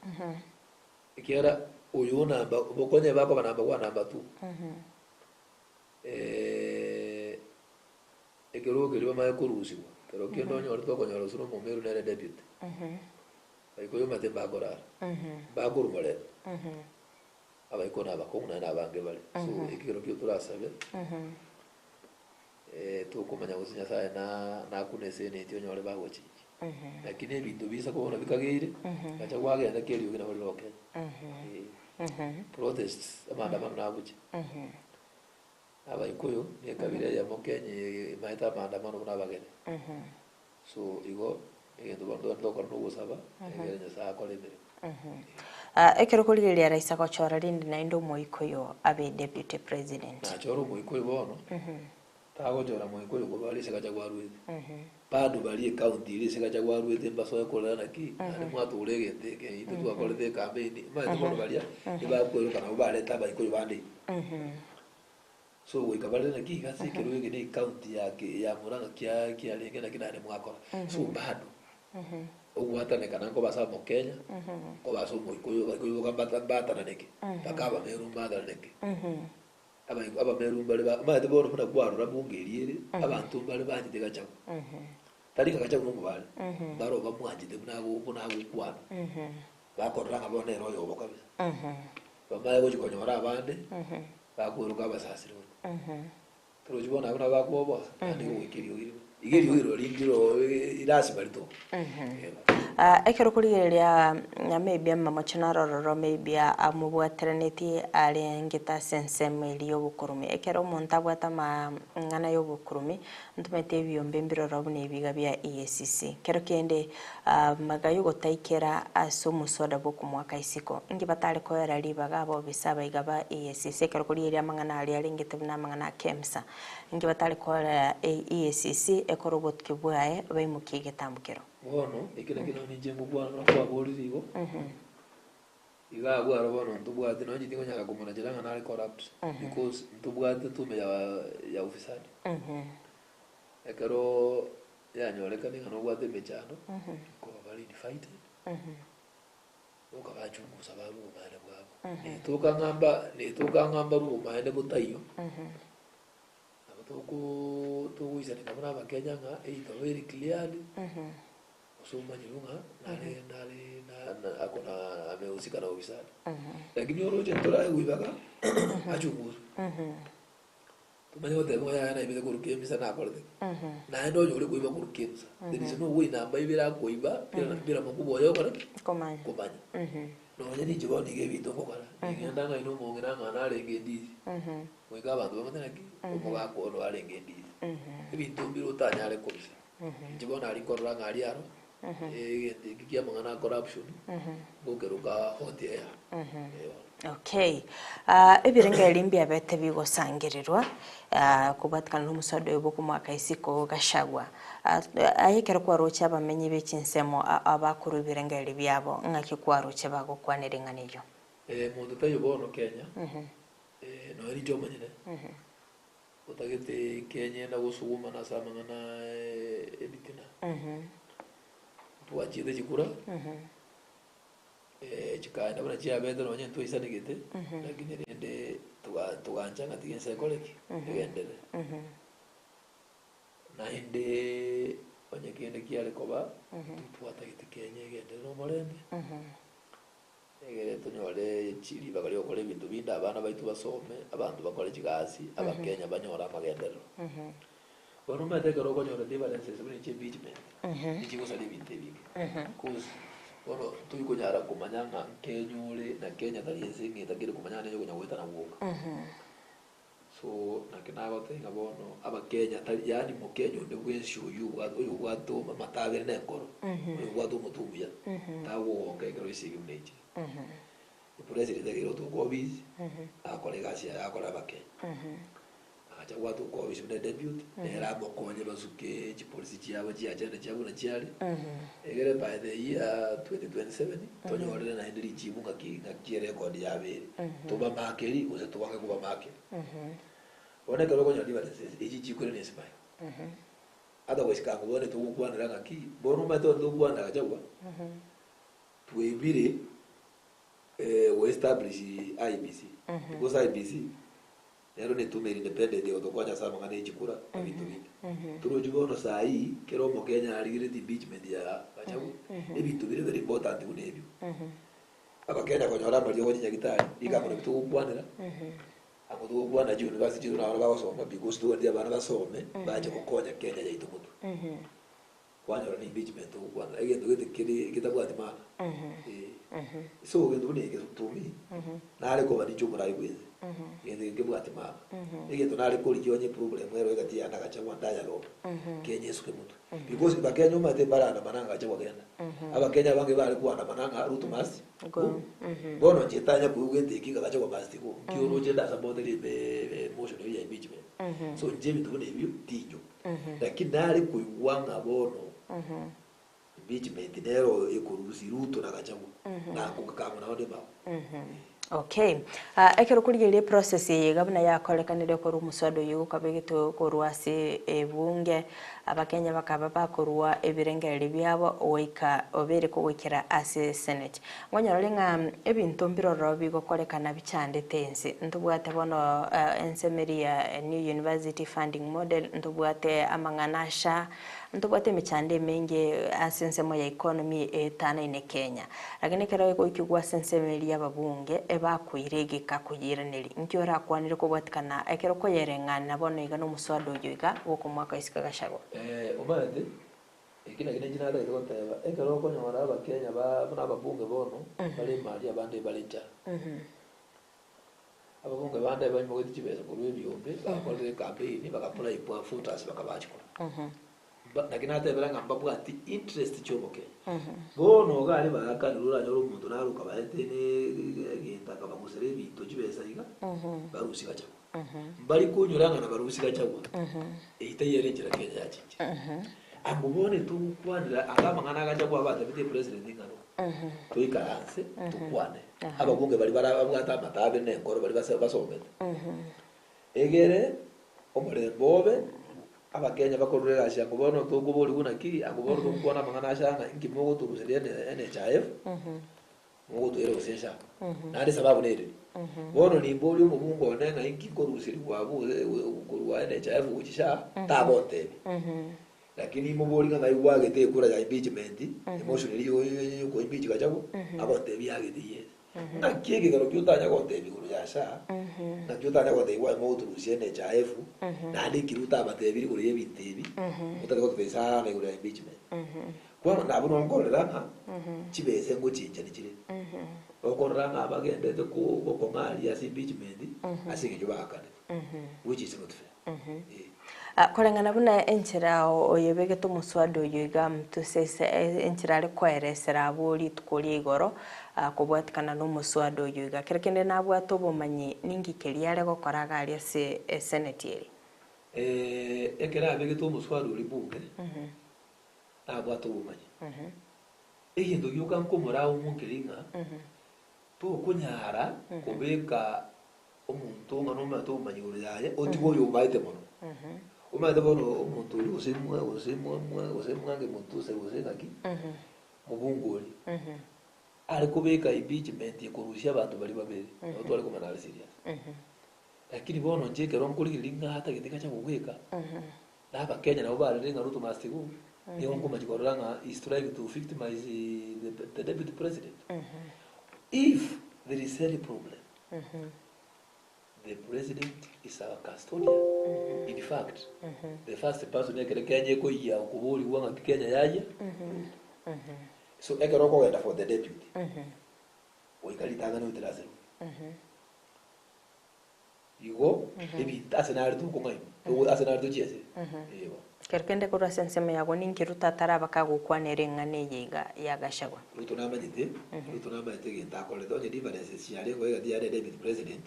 Ekiagera oyo number bokonye bakoba number one, number two. Ekerogo keria bamanye korusigwa, kero kende onyore tokonyora gose na omomeru nere deputy. Abaikoyo omanyete mbakorara, mbakorwa morembe. Abaikoyo na abakong'u naende abange bare. So ekero kio torasabe, tokomanya gose Nyasaye na nakune eseneti onyore bagochinchia. Lakini ebinto bisa koba buna bikageire, gacha kwagenda ki eriogi nabo rire Kenya. Protests, amaandamano nagochia. Abaikuyu na ekabira eyemo Kenya eye emaete amaandamano buna abageni. So igo egento bono togende tokora nogosaba egere Nyasaye akore emeremo. Ah, ekero okorigereria rais agochora rende naende omoikuyu abe deputy president. Nachore omoikuyu bono, tagochora moikuyu korwa aria ase Gachagua arwete. Bado baria ecounty eria ase Gachagua arwete mbasoe korera naki, naende mwatore egento eke, intwe twakorete ecampaign, omanyete bono baria ebakweroka nabo barete abaikuyu bande ime. So goika bare naki iga ase ekerogo eke ne ecounty ya ki ya Murang'a kia kiarenge naki naende mwakora. So bado ogwatanekana nkoba ase omokenya, nkoba ase omoikuyu, abaikuyu boka mbata mbatananeke, mpaka abameru mbatananeke. Abai abameru mbare ba omanyete bono buna kwarora bunge eria ere, abanto mbare banchete Gachagua. Tari ng'a Gachagua nomobare, mbaro bamwanchete buna ago buna agokwana, bakorora ng'a bono nere oyobo kabisa. Bamanye gochia konyora abande, bakweroka abasasire gocha. Torochi bono abwo nabo bakoboa, naende goika eriogi rimo. Iga eriogi rirorio ndiro lasima ritoke. Ekero okorigereria maybe amamocho naro ororo maybe amobwateranetie arengete ase ensemo eria ya obokurume. Ekero omonto abwate amang'ana ya obokurume, ntomanyete ebiombe mbire ororo buna ebiga bia EACC. Kero kende magega ya ogotaikera ase omoswada bwa okomoaka isiko, inki batare koera ribaga abobisa abaiga ba EACC ekero okorigereria amang'ana aria arengete buna amang'ana a KEMSA. Inki batare korera EACC ekore obotuki bwaye baimokie egetambokero. Bono, eke nakio nonye ninche ngokwana buna kwaborire igo, iga abwo aro bono ntobwate nonye inche tingonyara komonachera ng'a nare corrupt, because ntobwate tume ya ya ufisadi. Ekero yanyorekane ng'a nobwate emechando, nkoba bare invited, okabachungusa barwe obomaene bwabo. Netoka ng'a mba netoka ng'a mbarwe obomaene botaiyo, nabo tokoo togoisaneka buna abakenya ng'a either obeire cleared, gose omanyirwe ng'a nare nare na na ako na amehusika na ufisadi. Lakini oroche ntoraegwe ibaga achunguswe. Tomanye goteba ng'a yaya naibete korwa kemisa nakorete ki? Naende onye ore koiba korwa kemsa, there is no way namba ibere akoiba bila bila mokubwa oye okore ki? Komanya. Komanya. Nonye ninche bono nigo ebinto ngokora, ningenda ng'a ine omong'ina ng'a narenge endizi, goika abanto bamanye naki, omogaka ono arenge endizi. Ebinto mbire otanyare kobisa. Inche bono aria nkorora ng'a aria aro, egento eki kia amang'ana a corruption, ngokeroka hot air. Eh bono. Okay. Ebirengererio mbiabete bigosangererwa kobwatekana nomoswada oyo bw'okomoaka isiko Gachagua. Aye ekero kwaroche abamenyi be chinsemo abakorwa ebirengererio biabo, ng'aki kwaroche bagokwanera eng'ana eyio? Monto taiyo bono Kenya, nonya ninche omonyene, otagete Kenya enda gosugumana ase amang'ana ebitina. Twachiete chikura. Chikaenda buna chiabete nonya ntwaisanegete, lakini rende togancha ng'a tiga ense ekore ki? Egenderere. Naende onye kende kiare koba, ntitwatagete Kenya egenderere na omorembe, egere tonyore ribaga ria gokora ebinto binde, abana baito basome, abanto bakore chigasi, abakenya banyore amagenderero. Bono omanyete ekero okonyora differences buna echi impeachment, nichigosaria ebinto ebinge. Cause bono tori konyara komanya ng'a Kenya ore na Kenya tari ense eng'e etakire komanya ng'a neye okonya goetana gwoka. So naki nagotebia ng'a bono abakenya tari yaani mokenya onde bwensi oywo obwate oyo obwate amatabere na enkoro, oyo obwate omotwe omuya, tagogoka ekero esegi buna echi. Epresident ekero otoka ofisi, agakora egasi yaye agakora abakenya. Agacha gwatoka ofisi buna edepute, nere amokonye basuke chipolisi chiabo chiagenda chiabo buna chiare, egere by the year 2027 tonyorere naende richibu ng'aki ng'aki erecord yabeire. Tobamakeri gose tobange kobamakeri. Bono ekero okonyora differences echi chikore na esmile. Ata goisika ango bono togokwanera ng'aki, bono omanyete onye togokwanera Gachagua, twebire go establish IEBC, because IEBC Nero netume ere independent egotokonya ase amang'ana e chikura na binto binde. Torochi bono saa hii kera omokenya arigereti impeachment ya Gachagua, ebinto bire very important buna ebio. Abakenya konyora amariogo chinyagitari, rigambo nabio togokwanera, amo togokwana chi university chiaito buna abana bagosoma because togwenereti abana basome bache gokonya Kenya yaito motwe. Kwanyora ne impeachment togokwanera, egento gete kere getabwati maana. Eh. So egento buna eke to me, nare koba ninche omorai bwense, egento eke nkebwati maana. Egento nare korigia onye problem ero egati yane na Gachagua ndayarore, Kenya esuke motwe. Because bakenya omanyete mbarandamana ng'a Gachagua genda. Abakenya abange bare koandamana ng'a Ruto must go. Bono inche ntanya koigwa gento eki ng'a Gachagua must go, nki oroche ndasapoterie emotion eywo ya impeachment. So inche ebinto buna ebio tinyo. Lakini nare koigwa ng'a bono impeachment nero ekorusia Ruto na Gachagua, na kogakang'wa nabo ndimao. Okay. Ekero okorigereria eprocess eye iga buna yakorekanire korwa omoswada oyio okabegetwe korwa ase ebunge, abakenya bakaba bakorwa ebirengererio biabo goika obeire kogoikera ase senate. Nkonyora ore ng'a ebinto mbiroro bigokorekana bichandete ense. Ntobwate bono ensemo eria ya New University Funding Model, ntobwate amang'ana a SHA, ntobwate emechando emenge ase ensemo ya economy etanaine Kenya. Lakini ekero egoikigwa ase ensemo eria y'ababunge, ebakoira egeka koyeiraneria. Nki orakwanere kobwatikana ekero okoyereng'ana bono iga na omoswada oyio iga bw'okomoaka isiko Gachagua? Omanyete. Eki nakio ninche natagete goteba, ekero okonyora abakenya ba buna ababunge bono, bare emari abande bare enchara. Ababunge bande baimogetie chibesa korwa ebiombe, bakorire ecampaign, bagabribe voters bakabaa chikura. Mba naki natebera ng'a mbabwati interest chia obokenya. Bono iga aria baakanirwe oranyore omonto nare okabaete ne egento akabagusera ebinto chibesa iga, barusia gachagua. Mbari konyora ng'a nabarusia gachagua, eyio taiyo ere enchera Kenya yachinchire. Abwo bono etogokwanera ase amang'ana a Gachagua abatebetie president ng'a no, toikaranse tokwane. Ababunge baria bara babwate amatabe na enkoro baria base basomete. Egere omorembe obe, Abakenya bakorure egasi ango bono tokoborigwa naki, ango bono togokwana amang'ana ase aa ng'a inki mogotoruseria NHIF, mogotoira gose nsa. Naende esababu nere, bono nimborie omobunge one ng'a inki nkoruserigwa abwo gose korwa NHIF gochia SHA, tagontebia. Lakini imoborie ng'a ng'ai gwagete ekura ya impeachment, emotion eria yo yo koimpeach Gachagua, agontebia yagete yes. Naki ekegero ki otanya gontebia igoro ya SHA, naki otanya gontebia kwaye mogotorusia NHIF, naende ekero otabatebirie igoro ya ebinto ebi, otari gototebia sana igoro ya impeachment. Bono nabwo nonkorera ng'a chibesa ngochinchani chire, okorora ng'a abagendete ko gokong'a aria ase impeachment ase eng'encho baakanetwe, which is not fair. Eh. Ah, koreng'ana buna enchera oyebegete omoswada oyio iga mtuse ase enchera are koeresera abwo rituko ria igoro ah, kobwatikana na omoswada oyio iga. Kero kende nabwate obomanyi ninki keria are gokora iga aria ase eseneti eria. Ekero abegete omoswada oria bunge, nabwate obomanyi. Egento gioka nkomoraa omonkeri ng'a tokonyara kobeka omonto ng'a nomanyete obomanyi igoro yaye otige oyo omaete mono. Omanyete bono omonto oria gose mwa gose mwa mwa gose mwange motuse gose ng'aki, mobunge oria, are kobeka impeachment ekorusia abanto baria babere, nabo tware komanya are serious. Lakini bono inche ekero nkorigereria ng'a atagete gacha gobeka, Na abakenya nabo barerire ng'a Ruto must go, nigo nkomachia korora ng'a he is trying to victimize the, the deputy president. If there is any problem, the president is our custodian. In fact, the first person ekere Kenya ekoyia okoborigwa ng'aki Kenya yayia, Ruto. So ekero okogenda for the deputy, goika ritang'ani oitere ase Ruto. Igo ebinto ase nare tokong'ainwa, togo ase nare tochiesire. Eeh. Kero kende korwa ase ensemo yago ninki Ruto ataraba kagokwana ring'ana eye iga ya Gachagua? Ruto namanyete, Ruto namanyete egento akorete, onye differences chiarenge egati yaye na deputy president,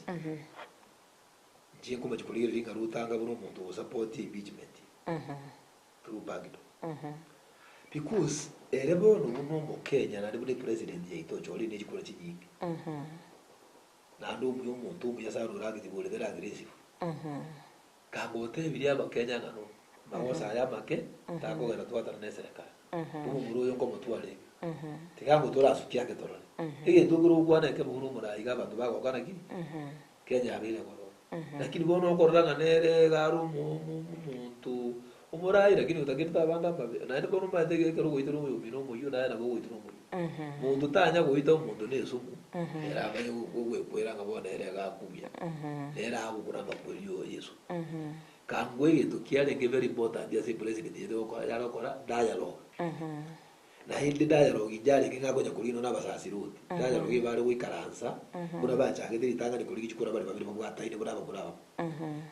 inche nkomochia korigereria ng'a Ruto anga buna omonto ogosupport impeachment through backdoor. Because ere bono buna omokenya naende buna epresident yaito ochorire ne chikura chinyinge. Naende omuya omonto omuya sana oragete bore very aggressive. Kagotebirie abakenya ng'a no magoso aya amake takogenda twatana ne eserekari. Omomura oyo nkomotwara eke. Tiga ngo torasukie ake torore. Egento ekero okwana ekemo buna omorai iga abanto bagoka naki? Kenya yabeire kororo. Lakini bono okorora ng'a nere iga are omo- omo- omonto omorai lakini otakerete abande amabe. Naende bono omanyete ekero ogoitera oyominto omoyio naye nabo ogoitera omoyio. Monto tanya goita omonto na esumu, ere amanye gwekwera ng'a bono ere iga akubia, nere agokuna amakweri oyo Yeso. Kangwa egento kiarenge very important ase epresident yaito gokora yare gokora dialogue. Naende dialogue inche arenge ng'a akonya korigia nonya na abasasiroti, dialogue ebare goikaransa buna bachagete ritang'ani korigia chikura bare babere babwataine buna abamura abamo.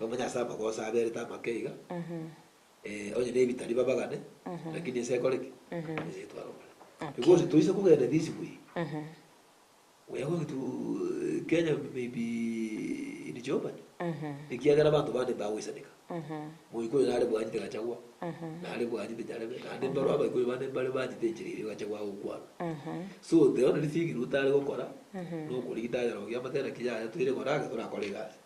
Bamanye ase amagoso aberete amake iga. Onye nebitari babagane, lakini ense ekore ki? Ense etware omorembe. Because toise kogenda this way, we are going to Kenya may be in jeopardy. Ekiagera abanto bande mbagoisaneka. Moikoyo nare bwanchete Gachagua, nare bwanchete Nyarebe, naende mbaro abaikoyo bande mbare banchete enchera eria Gachagua agokwana. So the only thing Ruto are gokora, nokorigia dialogue y'amatera naki yaya toire gokora ake torakore egasi.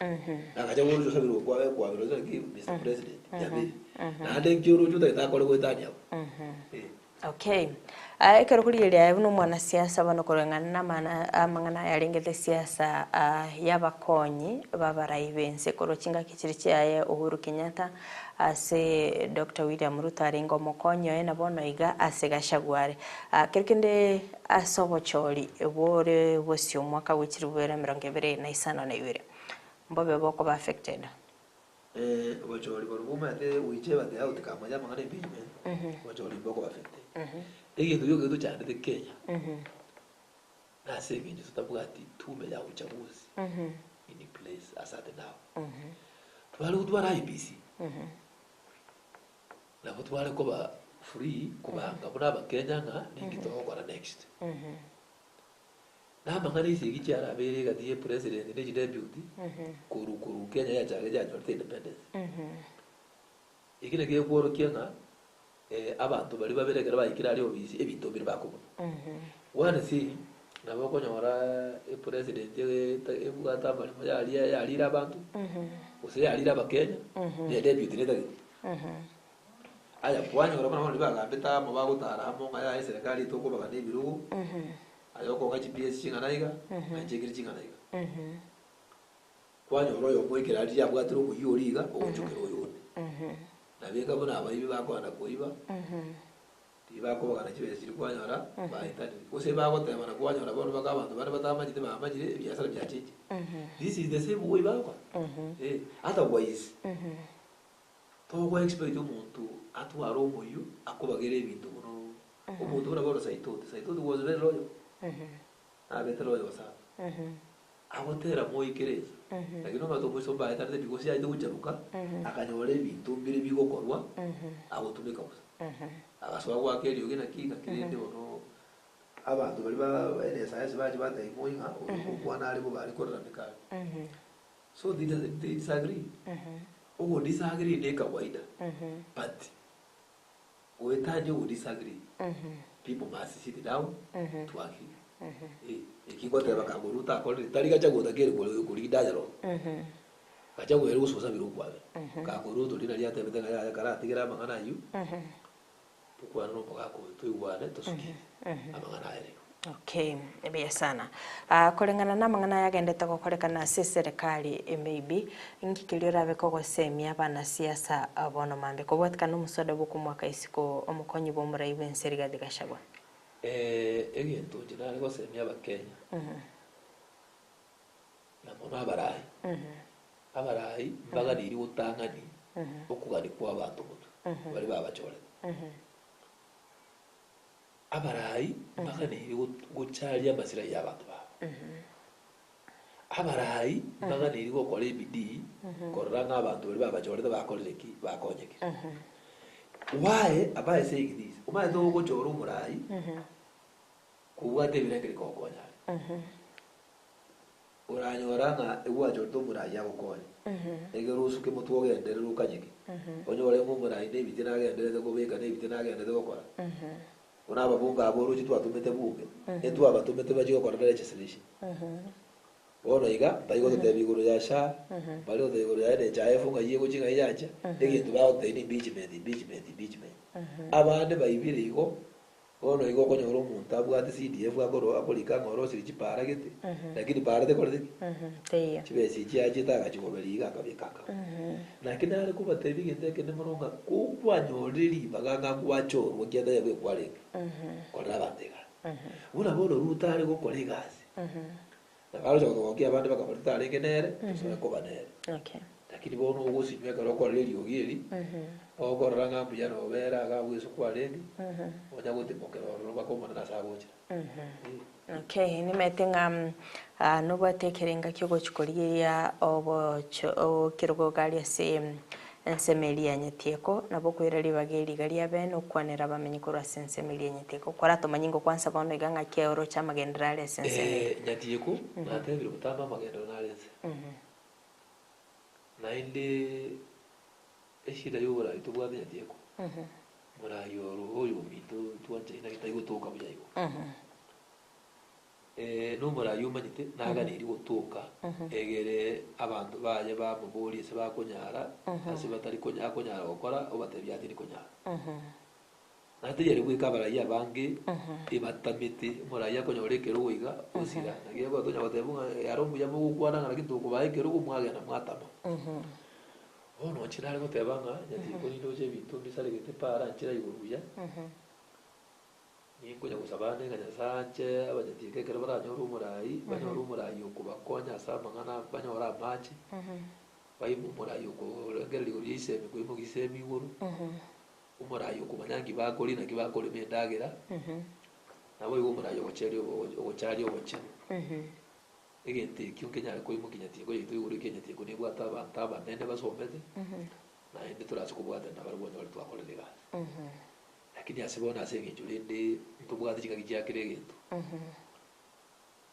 Agacha gocha osabire okwa ekwabera ose naki Mr President nyabere. Naende nki oroche otagete akore goetania abwo. Eh. Okay. Ah, ekero korigereria aye buna omwanasiasa bono koreng'ana na amana amang'ana aya arengete siasa ah, y'abakonyi b'abarai b'ense korwa chingaki chiria chiaye Uhuru Kenyatta ase Doctor William Ruto arenge omokonyi oye na bono iga ase Gachagua are. Ah, kero kende ase obochori bore bosio omwaka bwe chilifu bibere emerongo ebere na isano na ibere. Mbobe bokoba affected. Obochori boria omanyete goicha ebate out kamanya amang'ana impeachment, obochori mbokobafecte. Egento gioka getochandete Kenya, nase eng'encho totabwati tume ya uchaguzi in place as at now. Tware gotwara IEBC, nabo tware koba free kobanga buna abakenya ng'a ninki togokora next. Na amang'ana esegi chiarabeire egati ye president ne chideputy korwa korwa Kenya yachagete yanyorete independence. Eki nakio gekworokia ng'a abanto baria babere ekero baikire aria obisi ebinto mbire bakobuna. One thing nabo okonyora epresident ebwate amaremo yaria yarire abanto gose yarire abakenya ne deputy netagete. Aya kwanyora buna bono ribagambete amo bagotara amo ng'a yaya eserekari tokobagana ebirogo Aye okong'a chipiesi ching'ana iga, na inche nkire ching'ana iga. Kwanyora oyomo ekero riria abwatire omoyio oria iga, ogochokera oyonde. Nabo enga buna abaibi bakoenda koiba, riria bakobagana chibesa chiria kwanyora baetanire. Gose bagotebana kwanyora bono mpaka abanto bande batamanyete bamanyire ebiasara biachenchire. This is the same way bagokora. Eh, otherwise, togo expect omonto atware omoyio akobagere ebinto buna Omonto buna bono Saitoti, Saitoti was very loyal, nabete loyal sana. Agotera moikere inse, lakini omanyete omoiso mbaetanete pi gose aete gocharuka, akanyora ebinto mbire bigokorwa, agotumeka bosa. Agasoa goaka eriogi naki ng'aki rende bono abanto baria ba NSIS bache batebia moi ng'a oyo ngokwana are bobe are korarameka are. So they they disagree. Ogo disagree ne kawaida, but Goetania ogo disagree, people must sit down to agree. Eh, eki ngoteba kanga oria otakorire tari gacha gotakeri kore korigia dialogue. Gacha goera gososabera okwabera. Kanga oria otoria naria atebete ng'a yaya karatigere amang'ana aywo, tokwane na omogaka oyo toigwane tosukie amang'ana aya rero. Okay, buya sana. Ah, koreng'ana na amang'ana aya agendete gokorekana ase eserekari maybe, inki keria orabe kogosemia abanasiasa bono mambia kobwatikana na omoswada bw'okomoaka isiko omokonyi bw'omorai bw'ense Rigathi Gachagua? Egento inche nare gosemia abakenya, na mono abarai, abarai mbaganirie gotang'ani okogania kwa abanto motwe, baria babachorete. Abarai mbaganeire gocharia amasirayi y'abanto babo. Abarai mbaganeire gokora ebidii korora ng'a abanto baria babachorete bakorire ki? Bakonyekire. Why am I saying this? Omanyete ogochora omorai kobwate ebirengererio kogokonya are. Oranyora ng'a egwachorete omorai agokonye, egere osuke motwe ogenderere okanyeke, onyore ng'a omorai na ebitina agenderete kobeka na ebitina agenderete gokora. Buna ababunge aba oroche twatomete bunge, etwabatomete bachie gokora legislation. Bono iga, mbari gototebia igoro ya SHA, mbari gototebia igoro ya NHIF ng'ai egochia ng'ai yacha, egento bagototebia ni impeachment, impeachment, impeachment. Abande baibire igo. Bono igo okonyora omonto abwate CDF akoro akorika ng'a orosirie chipaara gete, lakini paara tekoreti ki? Teiyo. Chibesa echi chiachete agachia koberia iga akabeka akaba. Naki nare kobatebia egento ekende mono ng'a kokwanyorire ribaga ng'a gwachorwa ekiagera tari bwekwarenge, korera abanto egasi. Buna bono Ruto are gokora egasi, nabo aroche gotogokia abande bakabora totarenge nere, tosoe koba nere. Okay. Lakini bono ogosinywa ekero okorora eriogi eri, okorora ng'a mbuya nobere iga abwo ase kwarenge, onya gotimokera ororo mpaka Omonene ase agochera. Eh. Okay, nimanyete ng'a ah, nobwate ekerenga kiogochia korigereria obocho okerogo gari ase ensemo eria ya Nyatieko, nabo okoira ribaga eri iga ria bene okwanera abamenyi korwa ase ensemo eria ya Nyatieko. Koratomanye ngokwansa bono iga ng'aki oroche amagenderero are ase ensemo eria. Eh, Nyatieko, natebire botambe amagenderero nare ense. Naende eshida y'oborai tobwate nyatieko, morai oro oyo ominto twanchaine naki tari gotoka buya igo. Nomorai omanyete naganeiri gotoka egere abanto baye bamoborie ase bakonyara ase batari konya akonyara gokora obatebia tindi konyara. Naende tari bweka abarai abange ebatamete, omorai akonyora ekerogo iga, osira. Naki ekero tonya goteba ng'a aro mbuya mogokwana ng'a naki tokobaa ekerogo mwagenda mwatama. Bono inche nare goteba ng'a nyatieko nindoche ebinto mbisaregete para nchera igoro buya, ninkonya gosaba ande ng'a Nyasaye anche abanyatieko ekero baranyore omorai, banyore omorai okobakonya ase amang'ana banyore amache. Baimwe omorai okorengereria igoro ya isemi koimokia isemi igoro, omorai okomanya nki bakoria naki bakorema endagera, naboigo omorai ogocheria obo ogocharia obochenu. Egento ekio nkenyare koimokia nyatieko yaito igoro ekiagera nyatieko nebwate abanto abanene basomete, naende torase kobwatana nabarabwo onyore twakorire egasi. Lakini ase bono ase eng'encho rende ntobwate chingaki chia kera egento.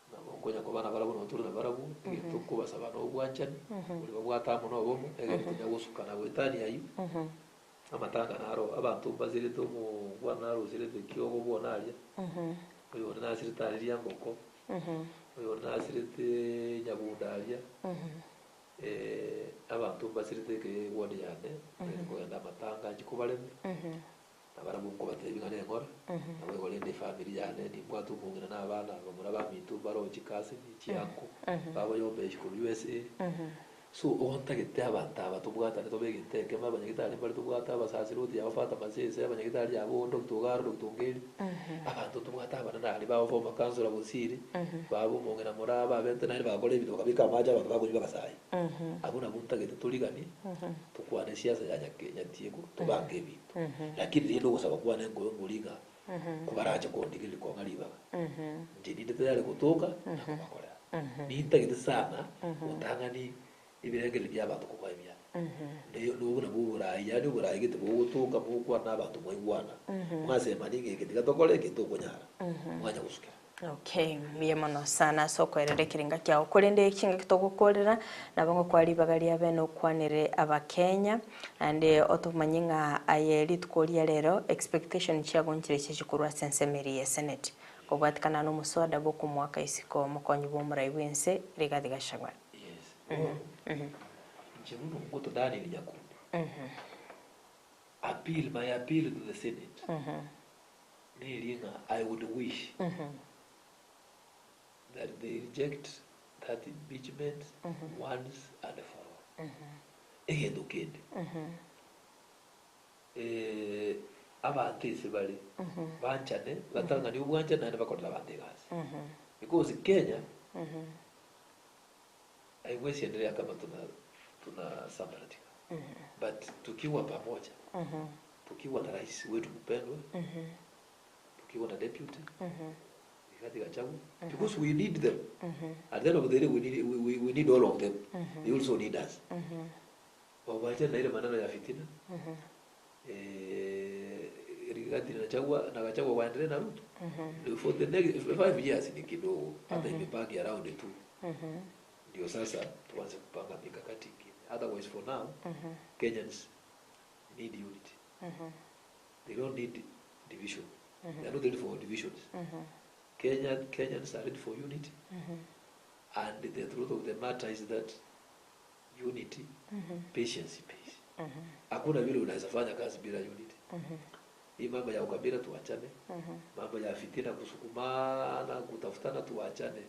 Nabo nkonya koba nabarabwo nabo tore nabarabwo, egento nkobasaba na obwanchani, boria babwate amo na obomo, egere tonya gosukana goetania ayio, amatanga naro abanto mbasirete omongwana narosirete ekiogo bwona aria, oyonde nasirete aria riangoko, oyonde nasirete nyabunda aria, abanto mbasirete eke ward yane, ntagete kogenda amatanga nchie kobaremia. Na barabwo nkobateebia ng'a neng'ora, naboigo rende efamiri yane nimbwate omong'ina na abana bamura baminto mbaroo chikaseni, chianko, baba yombechi korwa USA. So ontagete abanto aba tobwatane tobe egento ekemo, abanyagitari mbare tobwate abasasiroti aba Father Masese, abanyagitari abwo Doctor Ogaro, Doctor Ongeri, abanto ntobwate abanene aria baba former councillor Bosire, baba omong'ina moraa babete naende bagakora ebinto bakabeka amache abanto bakonywa bagasaia. Abwo nabwo ntagete toriganie, tokwane siasa ya nyake nyatieko, tobange ebinto. Lakini rende ogosaba kwane nkobe nkori ng'a kobarache kondigereria kong'a ribaga, inche ninde tayari gotoka na kobakorera. Nintagete sana gotang'ani ebirengererio bi'abanto kobua ebiane. Ne nobo nabwo oborai, yaani oborai gete bogotoka mogokwana na abanto mwaigwana, mwasemania ng'a eke tiga tokore eke tokonyara, mwanya gosukera. Okay, mbuya mono sana ase okoerera ekerenga kiao. Korende chingaki togokorera, nabo ngokoa ribaga ria bene okwanere Abakenya, naende otomanye ng'a aye rituko ria rero expectation chiago nchire chiachi korwa ase ensemo eria ya Senate, kobwatikana na omoswada bw'okomoaka isiko omokonyi bw'omorai bw'ense Rigathi Gachagua. Yes, bono inche buna omonto Daniel Nyakundi, appeal, my appeal to the Senate, Neri ng'a I would wish that they reject that impeachment once and for all. Egento kende, abanto ase bare banchane, batang'ani obwanchani naende bakorere abanto egasi. Because Kenya, haiwezi endelea kama tuna tunasambaratika. But tukiwa pamoja, tukiwa na rais wetu mpendwa, tukiwa na deputy, Rigathi Gachagua, because we need them. At the end of the day, we need, we, we, we need all of them. They also need us. Wawachane na ile maneno ya fitina. Eh, Rigathi na Gachagua na Gachagua waendelee na Ruto. For the next 5 years ni kidogo, hata imebaki around two. Ndio sasa tuanze kupanga mikakati ingine. Otherwise for now, Kenyans need unity. They don't need division. They are not ready for divisions. Kenyans are ready for unity. And the truth of the matter is that unity, patience pays. Hakuna vile unaweza fanya kazi bila unity. Hii mambo ya ukabila tuachane, mambo ya fitina, kusukumana, kutafutana tuachane.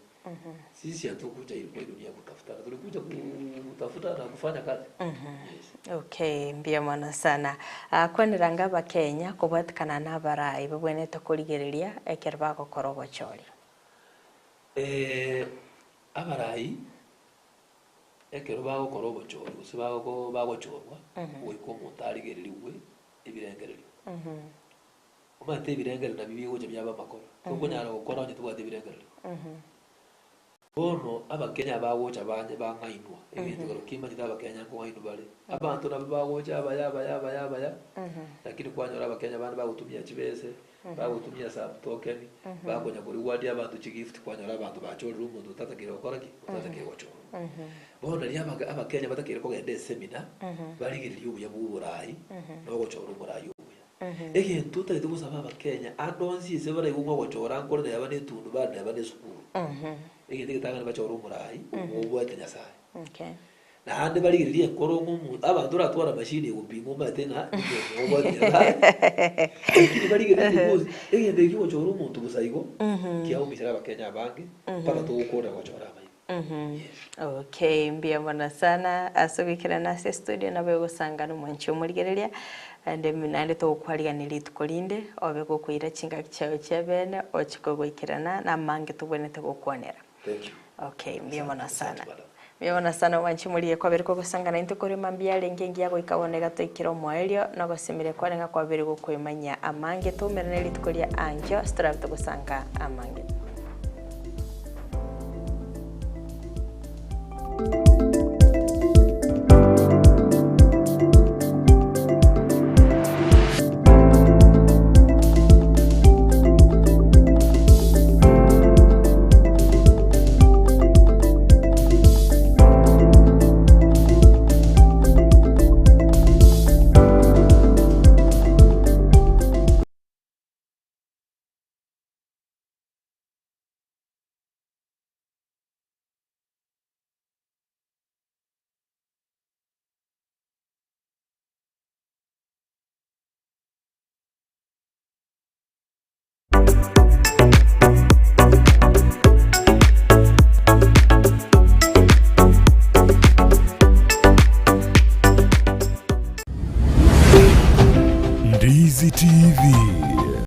Sisi hatukuja kwa dunia kutafutana, tulikuja kutafuta na kufanya kazi. Yes. Okay, mbuya mono sana. Uh, kwenderanga abakenya kobwatikana na abarai babwenerete korigereria ekero bagokora obochori. Abarai ekero bagokora obochori gose bago bagochorwa, goika omonto arigererigwe ebirengererio. Omanyete ebirengererio nabio bigocha biaba amakora, tokonyara gokora onye tobwati ebirengererio. Bono abakenya bagocha banye bang'ainwa, egento ekero kimanyete abakenya nkong'ainwa bare, abanto nabo bagocha abaya abaya abaya abaya, lakini kwanyora abakenya bande bagotumia chibese, bagotumia some token, bakonya korigwadia abanto chigift, kwanyora abanto bachorire omonto otatakeire gokora ki? Otatakeire gochorwa. Bono nario abake abakenya batakeire kogenda esemina, barigererie obuya bwa oborai, na ogochora omorai omuya. Egento otagete gosaba abakenya, ande onsi ase baraigwe ng'a ogochora nkore neba na etundubari neba na esukuru. Egento egetang'ani bachore omorai obwate Nyasaye. Okay. Naende barigererie enkoro ng'a omonto abanto oratware machine egopima omanyete ng'a nigo obwate Nyasaye. Lakini barigererie because egento ekio ogochora omonto bosa igo, kiaumisire abakenya abange, mpaka togokorera gochora amaiga. Yes. Okay, mbuya mono sana ase ogoikerana ase estudio nabo egosanga na omwanchi omorigereria naende naende togokwarigereria rituko rinde obe gokoira chingaki chiao chia bene oche kogoikerana na amange tobwenerete gokwanera. Thank you. Okay, mbuya mono Asante, sana. madam. Mbuya mono sana omwanchi morigie kwabere kogosanga naintwe korwa mambia arenge engiya goika bono iga toikire omoerio, na ogosemeria kwane ng'a kwabere gokoimanyia amange toumerane rituko ria ankio ase torabe togosanga amange.